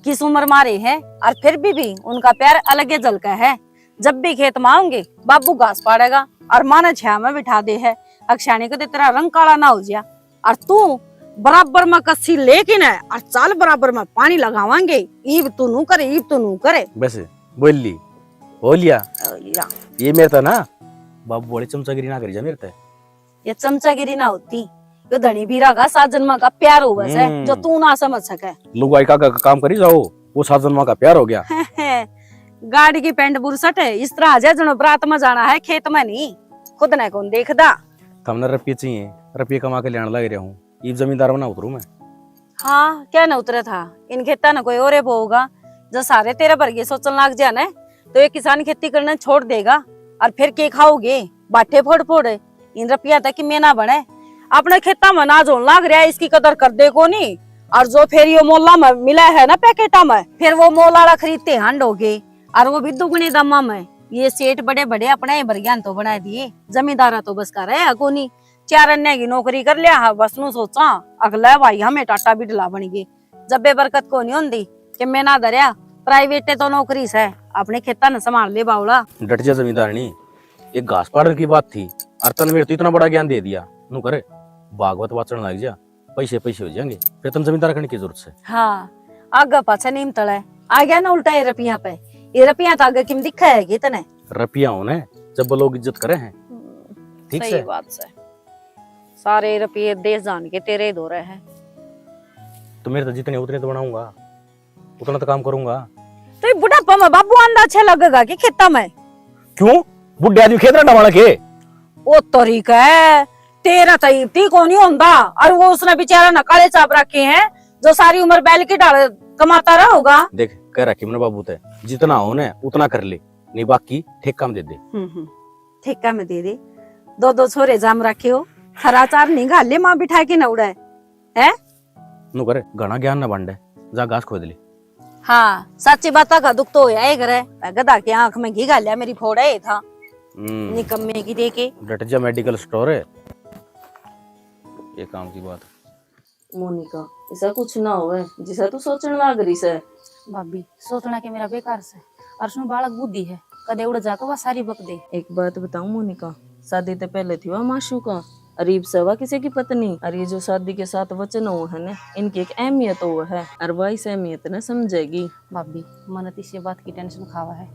किस उम्र मारे है, और फिर भी, भी उनका प्यार अलग ही झलका है। जब भी खेत में आऊंगे, बाबू घास पाड़ेगा और माँ ने छाया में बिठा दे है। अक्षाणी को तो तेरा रंग काला ना हो जाया। और तू बराबर में कस्सी लेके ना और चाल बराबर में पानी लगावांगे। ईब तू नू करे, ईब तू नू करे। बस बोल ली, हो लिया। हो लिया। ये मेरे तो ना बाबू वाली चमचागिरी ना करी जा मेरे ते। ये चमचागिरी ना होती, यो धनी बीरा का सात जन्मा का प्यार होवे से, हम्म। जो तू ना समझ सके। लुगाई का, का काम करी जाओ, वो सात जन्मा का प्यार हो गया। गाड़ी की पैंट बुरसट है, इस तरह आ जाए जनो बरात में जाना है, खेत में नहीं। खुद ने कौन देखदा? थमने रुपये चाहिए, रुपये कमा के लेने लग रहा हूँ, इब जमींदार बना उतरू मैं। हाँ, क्या ना उतरे था, इन खेता ने कोई और बोगा। जो सारे तेरे वर्गे सोचन लाग जा ना, तो ये किसान खेती करना छोड़ देगा। और फिर के खाओगे? बाटे फोड़ फोड़। इन रुपया तक की मेना बने। अपने खेता में नाज होने लाग रहा है, इसकी कदर कर दे कोनी। और जो फिर यो मोला में मिला है ना पैकेटा में, फिर वो मोल आला खरीदते हांडोगे। और वो भी दुगने दामा में। ये सेठ बड़े बड़े अपने ही बरग्यान तो बना दिए, जमींदारा तो बस का रहा कोनी। चार अन्य की नौकरी कर लिया, हाँ, बस नू सोचा, अगला भाई हमें टाटा बिडला बन गए। जब बेबरकत को नहीं होंदी कि मैं ना धरया, प्राइवेट तो नौकरी से, अपने खेता ने संभाल ले बावला। डट जा जमींदारनी, एक घास पाड़न की बात थी, और तन मेरे तो इतना बड़ा ज्ञान दे दिया। नू करे, भागवत वाचन लग जा, पैसे पैसे हो जाएंगे, फिर तन जमींदार करने की जरूरत से। हाँ, आगे पाछे नीम तले आ गया ना उल्टा ये रुपया पे। ये रुपया तो आगे किम दिखा है कि तने? रुपया होने जब लोग इज्जत करे हैं। हम्म, ठीक सही से। बात से। सारे रुपये देश जान के तेरे ही दो रहे हैं। तो मेरे तो जितने उतने तो बनाऊंगा, उतना तो काम करूंगा। तो ये बुढ़ापा में बाबू आंदा अच्छा लगेगा कि खेता में? क्यों? बुढ़े आदमी खेत रंडा वाला के? ओ तरीका है, तेरा तो इतनी को नहीं होंदा। और वो उसने बेचारा ने काले चाप रखे हैं, जो सारी उम्र बैल की ढाल कमाता रहा होगा। देख, कह रखी मैंने बाबू ते, जितना हो ना उतना कर ले, नहीं बाकी ठेका में दे दे। हम्म, हम्म, ठेका में दे दे। दो दो छोरे जाम रखे हो, हरा चार नहीं घाले माँ बिठा के न उड़ाए, है? नु करे, घना ज्ञान न बांटे, जा घास खोद ले। हाँ, सच्ची बात का दुख तो होया ही करे। गधा की आंख में घी घाल्या मेरी फोड़ा ही था। हम्म। निकम्मे की देखे। डट जा, मेडिकल स्टोर है। ये काम की बात। मोनिका, ऐसा कुछ ना होवे, जिसा तू सोचण लाग रही से। भाभी, सोचना के मेरा बेकार से। और उसमें बालक बुद्धि है, कदे उड़ जाकर वह सारी बक दे। एक बात बताऊं मोनिका, शादी ते पहले थी वह माशूका, और इब से वह किसी की पत्नी। और ये जो शादी के साथ वचन हो है ना, इनकी एक अहमियत हो है, और वह इस अहमियत ने समझेगी। भाभी, मन तो इसी बात की टेंशन खावा है,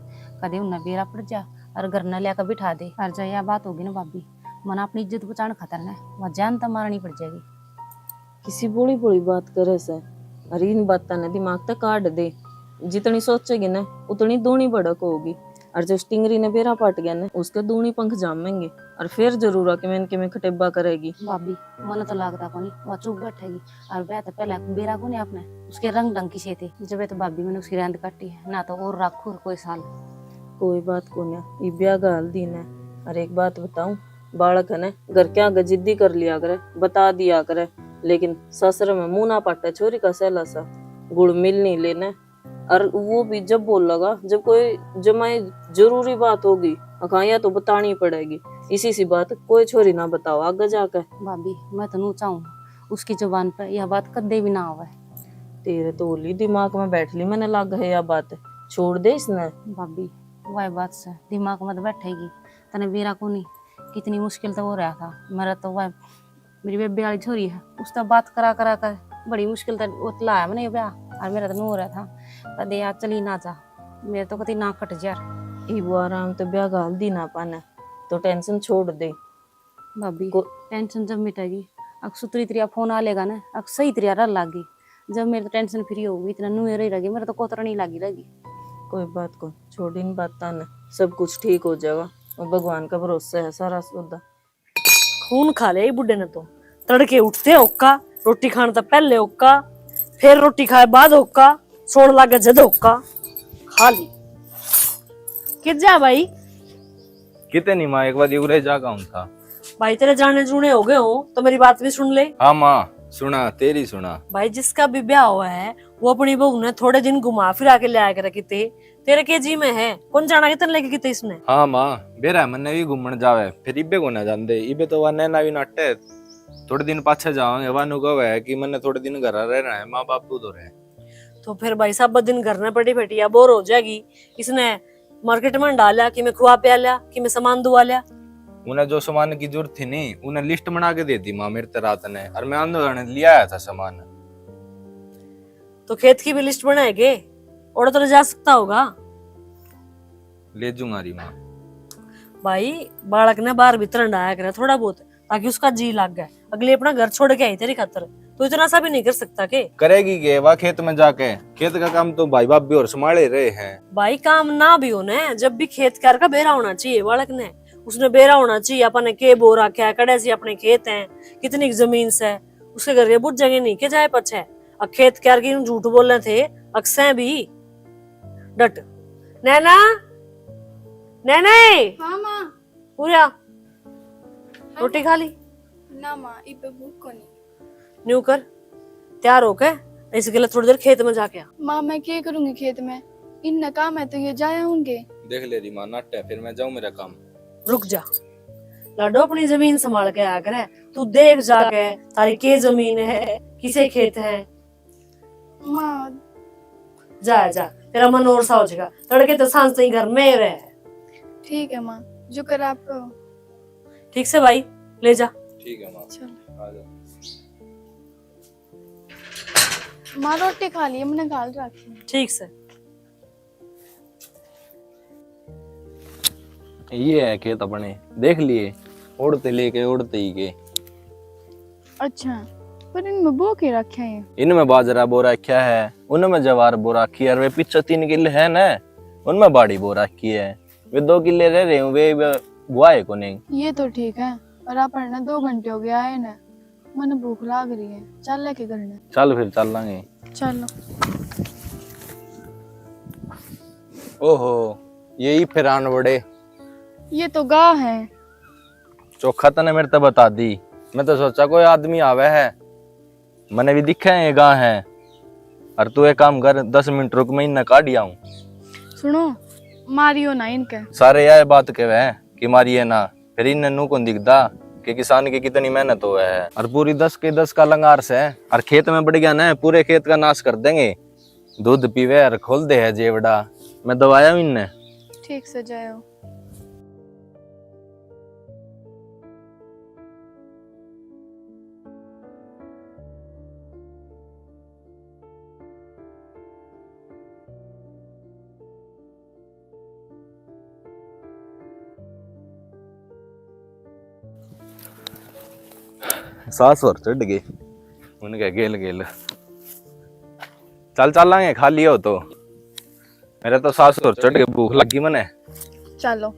कदे उन्हें बेरा पड़ जा और घर न लिया बिठा दे। और जब यह बात होगी ना भाभी, मन अपनी इज्जत बचाने खातर ना वह जान तो मारनी पड़ जाएगी। किसी भोली भोली बात करे से, अरे इन बातां ने दिमाग तक काट दे। जितनी सोचेगी ना, उतनी दूनी भड़क होगी। और जो स्टिंगरी ने बेरा पाट गया ना, उसके दूनी पंख जामेंगे। और फिर जरूर आके मैं इनके में खटेबा करेगी। भाभी, मन तो लागता कोनी, वह चुप बैठेगी। और ब्याह तो पहले बेरा कोनी आपने, उसके रंग ढंग की से थे। जब तो भाभी मैंने उसकी रहंद काटी है, ना तो और रखू कोई साल। कोई बात कोनी, ये ब्याह का हल दिन है। और एक बात बताऊं, बालक है ना, घर के आगे जिद्दी कर लिया करे, बता दिया करे, लेकिन ससुर में मुंह ना पाटे छोरी का सहला सा, गुड़ मिल नहीं लेने। और वो भी जब बोलेगा, जब कोई जमाई जरूरी बात होगी, अखा या तो बतानी पड़ेगी। इसी सी बात कोई छोरी ना बताओ आगे जाके। भाभी, मैं तो नू चाहूँ, उसकी जुबान पे यह बात कदे भी ना आवे। तेरे तो होली दिमाग में बैठ ली, मैंने लाग है यह बात, छोड़ दे इसने। भाभी, वह बात से दिमाग में तो बैठेगी, तने बेरा कोनी, कितनी मुश्किल तो हो रहा था। मेरा तो वह, मेरी बेबे वाली छोरी है, उससे बात करा करा कर बड़ी मुश्किल तो वो लाया मैंने ये ब्याह, और मेरा तो नहीं हो रहा था। कदे यार चली ना जा, मेरे तो कति ना कट जा। इब आराम तो ब्याह घाल दी ना पाने, तो टेंशन छोड़ दे। भाभी, को- टेंशन जब मिटेगी, अक सुतरी तरिया फोन आ लेगा ना, अक सही तरिया रह लागी। जब मेरी तो टेंशन फ्री होगी, इतना नुए रही रहेगी, मेरा तो कोतरा नहीं लागी रहेगी। कोई बात को, छोड़ इन बातां ने, सब कुछ ठीक हो जाएगा। और भगवान का भरोसा है सारा सौदा। खून खा ले बुड्ढे ने तो, तड़के उठते होका, रोटी खाने तो पहले होका, फिर रोटी खाए बाद होका, सोण लागे जद होका। आ ली। कित जा भाई? किते नहीं माँ, एक बार उरे जा का हूँ था। भाई, तेरे जाने जूने हो गए हो तो मेरी बात भी सुन ले। हाँ माँ, सुना, तेरी सुना। भाई, जिसका भी ब्याह हुआ है, वो अपनी बहू ने थोड़े दिन घुमा फिरा के ले आया करे किते। तेरे के जी में है, कौन जाना कितने लेके किते इसने। हाँ माँ, बेरा मन्ने भी घूमण जावे, फिर इबे को ना जांदे, इबे तो वा नैना भी नाटे। थोड़े दिन पाछे जावांगे, वा नु कहे कि मन्ने थोड़े दिन घर रहना है, माँ बाप तो रहे। तो फिर भाई साहब, दिन घर में पड़ी बैठी या बोर हो जाएगी। इसने मार्केट में डाला कि मैं खुआ प्या लिया, कि मैं सामान दुआ लिया। उन्हें जो सामान की जरूरत थी नहीं, उन्हें लिस्ट बना के दे दी माँ मेरे ते रात ने, और मैं आंदो जाने लिया आया था सामान। तो खेत की भी लिस्ट बनाए के, और तो ले जा सकता होगा। ले जूंगा री माँ। भाई, बालक ने बाहर भीतर हंडाया करे थोड़ा बहुत, ताकि उसका जी लग जाए। अगली अपना घर छोड़ के आई तेरी खातर, तू इतना सा भी नहीं कर सकता के? करेगी के वा खेत में जाके? खेत का काम तो भाई भाभी और संभाले रहे हैं। भाई, काम ना भी हो ना, जब भी खेत क्यार का बेरा होना चाहिए बालक ने। उसने बेरा होना चाहिए, अपन ने के बो रखा है, कड़े से अपने खेत हैं, कितनी जमीन से, उसके घर के बुझ जगह नहीं के जाए पछे। अक खेत क्यार की झूठ बोले थे, अक सै भी। डट। नैना, नैना, हाँ माँ। पूरा हाँ रोटी माँ। खा ली? ना माँ, इबे भूख को नहीं। न्यू कर, तैयार होके इस गले थोड़ी देर खेत में जाके आ। माँ, मैं क्या करूंगी खेत में? इन्ना काम है तो ये जाया होंगे। देख ले री माँ, नाटे, फिर मैं जाऊं मेरा काम। रुक जा लाडो, अपनी जमीन संभाल के आया करे। तू देख जाके, तारी के जमीन है, किसे खेत है। माँ। जा, जा, तेरा मन और सा हो जाएगा। तड़के तो सांझ ताई घर में ही रह। ठीक है माँ, जो कर आप कहो। ठीक से भाई, ले जा। ठीक है माँ। चलो। आ जाओ। माँ, रोटी खा ली, मैंने घाल रखी है। ठीक से। ये है खेत अपने, देख लिए, ओढ़ते लेके ओढ़ते ही के। अच्छा, पर इनमें बो के रखे हैं? इनमें बाजरा बो रखा है, उनमें जवार बो रखी है, और वे पीछे तीन किले है ना, उनमें बाड़ी बो रखी है। वे दो किले रह रहे हैं, वे, वे बुआ है को नहीं। ये तो ठीक है, पर अपन ने दो घंटे हो गया है ना, मने भूख लाग रही है, चल लेके घर ने। चल फिर चल लांगे। चलो। ओहो, ये ही फिर आन बड़े। ये तो गाय है। चोखा तने मेरे ते बता दी, मैं तो सोचा कोई आदमी आवे है। मने भी दिखे है ये गाय है। और तू एक काम कर, दस मिनट रुक, मैं इन्हें काढ़ आऊं। सुनो, मारियो ना इनके। सारे यह बात कहवे हैं कि मारिए ना, फिर इन्हें नू कौन दिखदा कि किसान की कितनी मेहनत होवे है। और पूरी दस के दस का लंगार से, और खेत में बढ़ गया ना, पूरे खेत का नाश कर देंगे। दूध पीवे और खोल दे है जेवड़ा। मैं दवाया हूँ इन्हें। ठीक से जायो। सास और चढ़ गई उनके गेल गेल। चल चलांगे, खा लियो तो। मेरे तो सास और चढ़ के भूख लगी मने। चलो।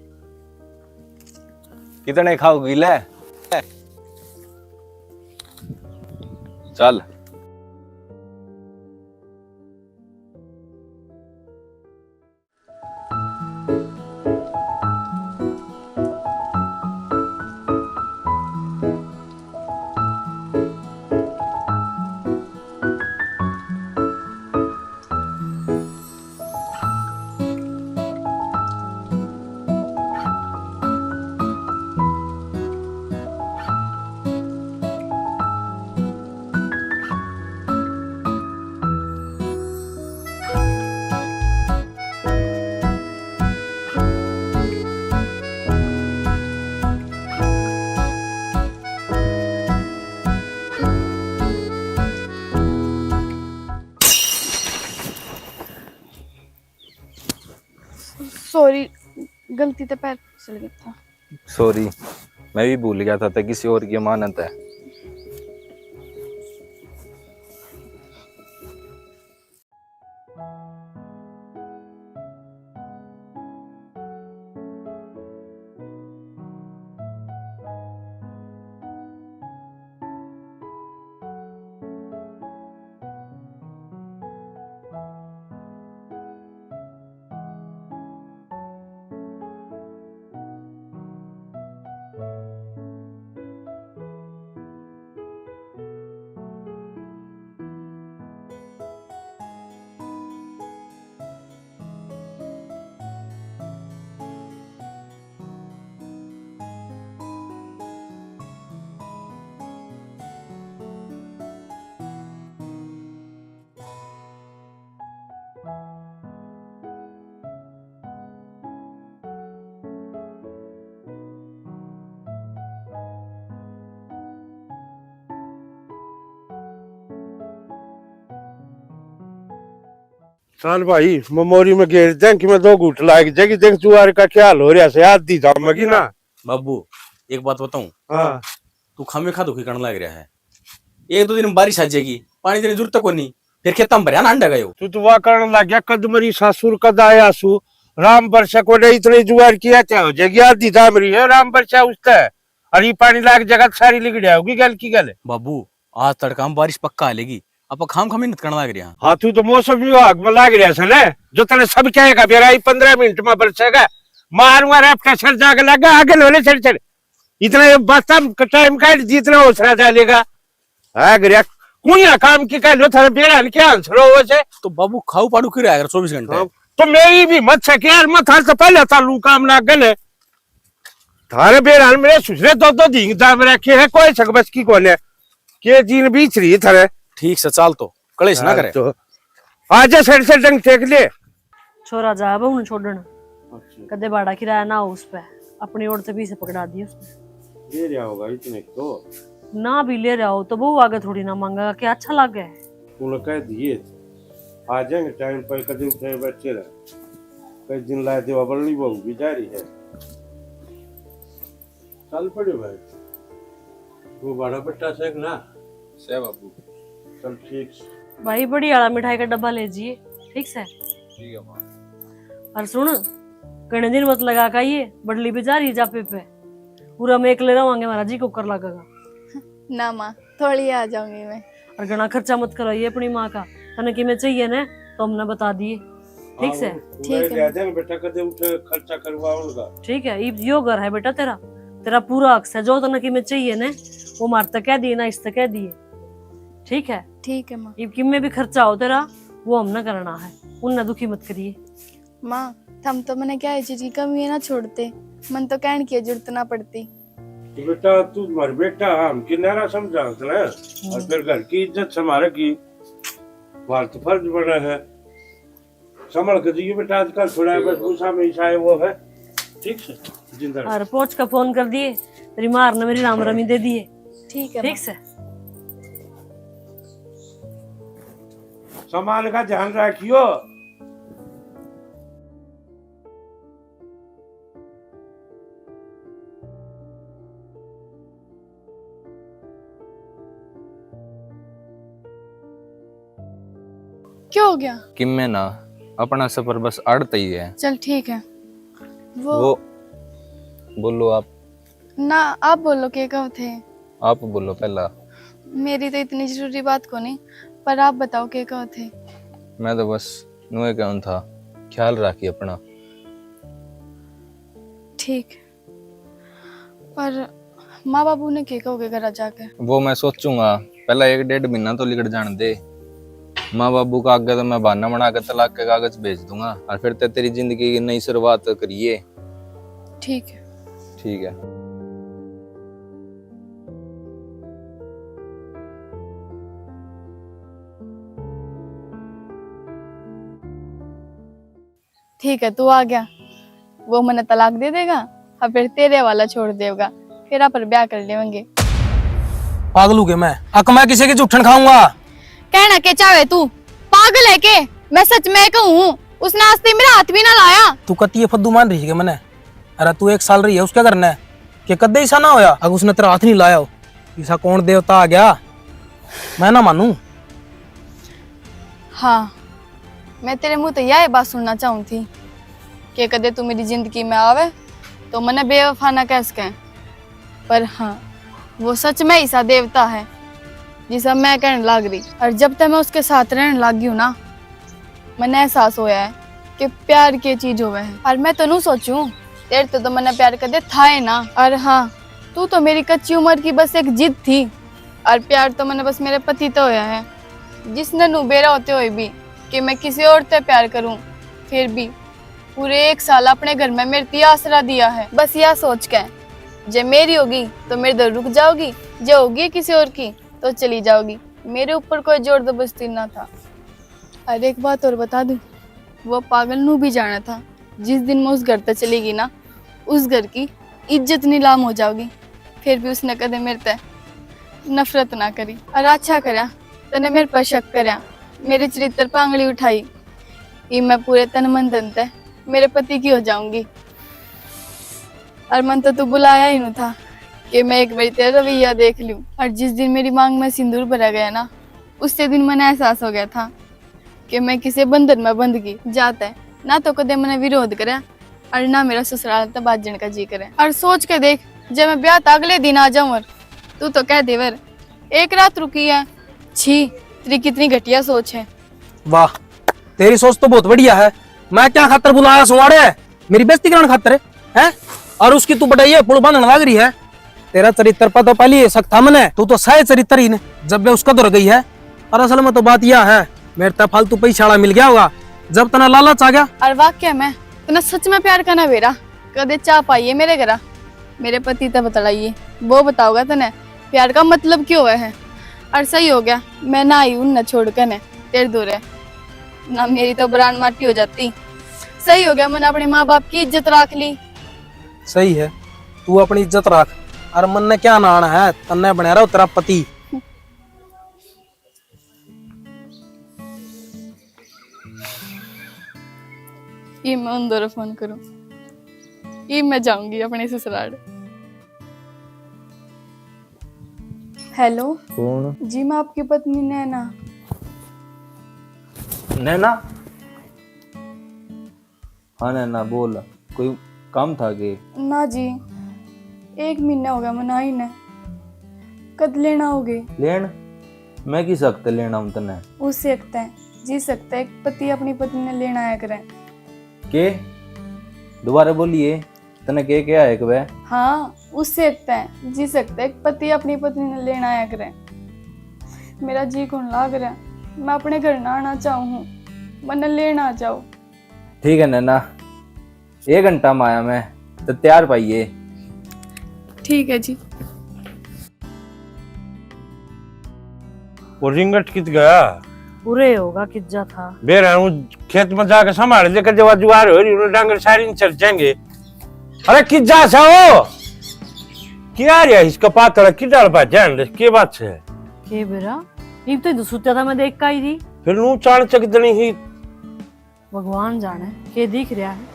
कितने खाओगी ले? चल। सॉरी, गलती ते पैर फिसल गया था। सॉरी, मैं भी भूल गया था, ते किसी और की अमानत है। चल भाई, ममोरी में घेर दें कि मैं दो घूट लाग जाएगी। देख जुआर का क्या हाल हो रहा है, आधी जामेगी ना। बाबू, एक बात बताऊं? हाँ। तू खामे खा दुखी करने लग रहा है। एक दो दिन में बारिश आ जाएगी, पानी देने की जरूरत को नहीं, फिर खेतों में भरया ना अंडा गयो। तू तो वाह करने लग गया, कद मरी सासुर कद आया सु, राम बरसा को नहीं, इतने जुआर किया क्या हो जाएगी, आधी जाम रही है राम बरसा उसते। और ये पानी लाग जगह सारी लिगड़िया होगी गल की गल। बाबू, आज तड़का में बारिश पक्का आ लेगी, आप खाम खा मेहनत करने लग रहे हैं। हाँ, तू तो मौसम विभाग में लाग रहा है ना, जो तने सब कहेगा, बेरा ये पन्द्रह मिनट में बरसेगा, मारूंगा रैप्टर सर जाके लगा, आगे लोले सर सर। इतना ये बस हम टाइम काट, जितना हौसला डालेगा। हाँ, गया कुइया काम की कह लो, थारे बेरा ने क्या आंसर हो वैसे? तो बाबू खाऊ पाड़ू की रहा है चौबीस घंटे। हाँ, तो मेरी भी मत सके यार, मैं थारे से पहले चालू काम ना गले। थारे बेरा ने मेरे सुसरे दो दो दिन दाम रखे है, कोई सक बस की कोने। के दिन बीच रही थारे। ठीक से चाल तो, कलेश ना हाँ, करे। तो आजा सर से डंग टेक ले। छोरा जा बहू ने छोड़न, अच्छा। कदे भाड़ा किराया ना हो उस पे, अपनी ओर से भी से पकड़ा दिए उसने। ले रहा होगा इतने तो। ना भी ले रहा हो तो बहू आगे थोड़ी ना मांगेगा, क्या अच्छा लागे? तूने कह दिए, आ जाएंगे टाइम पर, कदे उठे बैठे रहे। कई दिन लाए देवा बल्ली बहू भी जा रही है। चल पड़े भाई, वो बड़ा बट्टा से ना। से बाबू। चल ठीक से। भाई, बड़ी वाला मिठाई का डब्बा ले जिए, ठीक से? ठीक है माँ। और सुन, घणे दिन मत लगा का ये बडली भी जा रही जापे पे, पूरा मैं एकले रवांगे, हमारा जी कुकर लगेगा। ना माँ, थोड़ी आ जाऊंगी मैं। और घणा खर्चा मत कराइए अपनी माँ का, तने किमे चाहिए ना तो हमने बता दिए, ठीक हाँ, से? वो ठीक है। ले जाएंगे बेटा, कदे उठे खर्चा करवा उनका। ठीक है, इब यो घर है बेटा तेरा, तेरा पूरा हक से, जो तने किमे चाहिए ना वो मार तक कह दिए ना, इस तक कह दिए, ठीक है? ठीक है माँ। इब किमे भी खर्चा हो तेरा, वो हमने करना है, उनने दुखी मत करिए। माँ, थम तो मने क्या चीज की कमी है ना छोड़ते, मन तो कहने की जरूरत ना पड़ती। तो बेटा, तू मर बेटा, हम किनारा समझा ना, और फिर घर की इज्जत संभाले की बात फर्ज बना है। संभल के जियो बेटा, आजकल थोड़ा बस गुस्सा में ईसा है वो है। ठीक से, जिंदा रहो। और पहुंच का फोन कर दिए, तेरी मार ने मेरी राम रमी दे दिए। ठीक है ठीक माँ। से। सामान का ध्यान रखियो। क्या हो गया? किम्मे ना, अपना सफर बस आड़त ही है। चल ठीक है। वो वो बोलो आप। ना, आप बोलो, के कहो थे? आप बोलो पहला। मेरी तो इतनी जरूरी बात को नहीं, पर आप बताओ, के कहो थे? मैं तो बस नुए कहूँ था, ख्याल राखी अपना। ठीक। पर माँ बाबू ने के कहोगे घर जाके? वो मैं सोचूंगा, पहला एक डेढ़ महीना तो लिकड़ जान दे। माँ बाबू का आगे तो मैं बहाना बना के तलाक के कागज भेज दूंगा और फिर ते तेरी जिंदगी की नई शुरुआत करिए। ठीक है। ठीक है। ठीक है, तू आ गया, वो मने तलाक दे देगा और फिर तेरे वाला छोड़ देगा, फिर आप ब्याह कर लेंगे। पागल हो गया मैं? अक मैं किसी की जूठन खाऊंगा? कहना के चाहे तू, पागल है के? मैं सच में कहूँ, उसने आज तक मेरा हाथ भी ना लाया। तू कती ये फद्दू मान रही है मने? अरे तू एक साल रही है उसके घर ने, के कदे ऐसा ना होया अगर उसने तेरा हाथ नहीं लाया हो? ऐसा कौन देवता आ गया? मैं ना मानू। हाँ, मैं तेरे मुंह तो यह बात सुनना चाहूँ थी कि कदे तू मेरी जिंदगी में आवे तो मने बेवफा ना कह सके। पर हाँ, वो सच में ऐसा देवता है जिसा मैं कहने लाग रही। और जब तक मैं उसके साथ रहने लाग गई हूँ ना, मने एहसास होया है कि प्यार के चीज होवे है। और मैं तो नू सोचूं, तेरे तो, तो मने प्यार कदे था ही ना। और हाँ, तू तो मेरी कच्ची उम्र की बस एक जिद थी। और प्यार तो मने बस मेरे पति तो होया है, जिसने नू बेरा होते हुए भी कि मैं किसी और ते प्यार करूं, फिर भी पूरे एक साल अपने घर में मेरे ती आसरा दिया है। बस या सोच के, जे मेरी होगी तो मेरे दर रुक जाओगी, जे होगी किसी और की तो चली जाओगी। मेरे ऊपर कोई जोर जबरदस्ती ना था। और एक बात और बता दूं, वो पागल नू भी जाना था, जिस दिन मैं उस घर तक चली गई ना, उस घर की इज्जत नीलाम हो जाओगी। फिर भी उसने कदे मेरे ते नफरत ना करी। और अच्छा करया, तने मेरे पर शक करया, मेरे चरित्र पर आंगली उठाई। इब मैं पूरे तन मन धन तै मेरे पति की हो जाऊंगी। और मन तो तू बुलाया ही नहीं था कि मैं एक बार तेरा रवैया देख लूं। और जिस दिन मेरी मांग में सिंदूर भरा गया ना, उससे दिन मैंने एहसास हो गया था कि मैं किसे बंधन में बंध गई। जाता है ना तो कदे मैंने विरोध करे और ना मेरा ससुराल तो बाजण का जी करे। और सोच के देख, जब मैं ब्याह तो अगले दिन आ जाऊं और तू तो कह देवर एक रात रुकी है। छी, तेरी कितनी घटिया सोच है। वाह, तेरी सोच तो बहुत बढ़िया है। मैं क्या खातर बुलाया सुवाड़े? मेरी बेइज्जती कराने खातर है, हैं? और उसकी तू बड़ाई है, पुल बांधने लग रही है। तेरा चरित्र पता पहले ही शक था मने, तू तो सह चरित्र ही ने, जब वे उसका धुर गई है। और असल में तो बात यह है, मेरे ते फालतू पैसा वाला मिल गया होगा, जब तना लालच आ गया। और वाकई में तने सच में प्यार करना बेरा, कदे चाह पाइए मेरे घरा, मेरे पति ते बतलाइए, वो बताओगा तने प्यार का मतलब क्यों है। और सही हो गया, मैं ना आई उनने छोड़ के ने तेरे दूर है, ना मेरी तो बरान माटी हो जाती। सही हो गया, मैंने अपने माँ बाप की इज्जत रख ली। सही है, तू अपनी इज्जत रख। और मन ने क्या नाना है, तन्ने बना रहा तेरा पति। ये मैं उन दोनों फोन करूं, ये मैं जाऊंगी अपने ससुराल। हेलो। कौन? जी, मैं आपकी पत्नी नैना। नैना? हाँ नैना, बोल, कोई काम था के? ना जी, एक महीना हो गया मना ही ने। कद लेना होगे? लेन? मैं किस हक ते लेना हूँ तन्ने? उस हक ते, जिस हक ते एक पति अपनी पत्नी ने लेना आया करे। के? दोबारा बोलिए। तने के कहा है कि वह? हाँ, उस हक ते, जिस हक ते एक पति अपनी पत्नी ने लेना आया करे। मेरा जी कौन लाग रहा, मैं अपने घर ना आना चाहूँ हूँ, मन्ने लेना आ जाओ। ठीक है नैना, एक घंटा में आया मैं, तो तैयार पाइए। ठीक है जी। वो रिंगट कित गया? उरे होगा, किज्जा था। बेरा हूँ खेत में जाके संभाल दे, कर जवा जुआर हो रही, उन्हें डांगर सारी न चर जाएंगे। अरे किज्जा सा हो? क्या रे इसका पातला की डाल पा जान दे, के बात है? के बेरा? इब तो इधर सुत्या था, मैं देख का ही थी। फिर नू चाल चक दनी ही। भगवान जाने के दिख रहा है।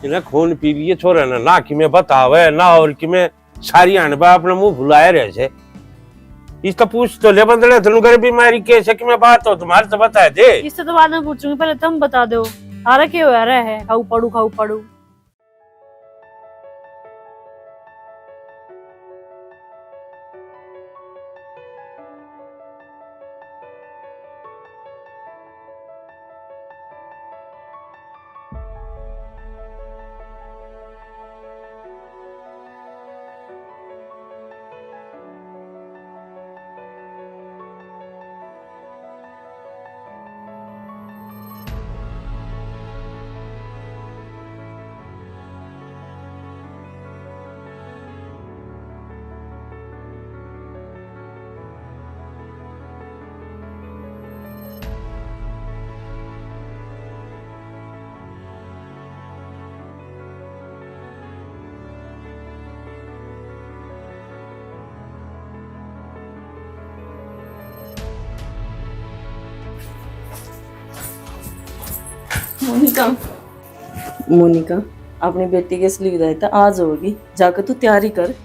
इन्हें खून पी लिए छोरे ने, ना कि मैं बतावे, ना और कि मैं सारी आने पर अपना मुंह भुलाए रहे से। इसका पूछ तो ले बंदड़े, तनु कर बीमारी कैसे कि मैं बात हो तुम्हारे तो बता दे। इससे तो बाद में पूछूंगी, पहले तुम बता दो, थारा के हो रहा है? खाऊ पड़ू, खाऊ पड़ू। मोनिका। मोनिका, अपनी बेटी की असली विदाई तो आज होगी, जाके तू तैयारी कर।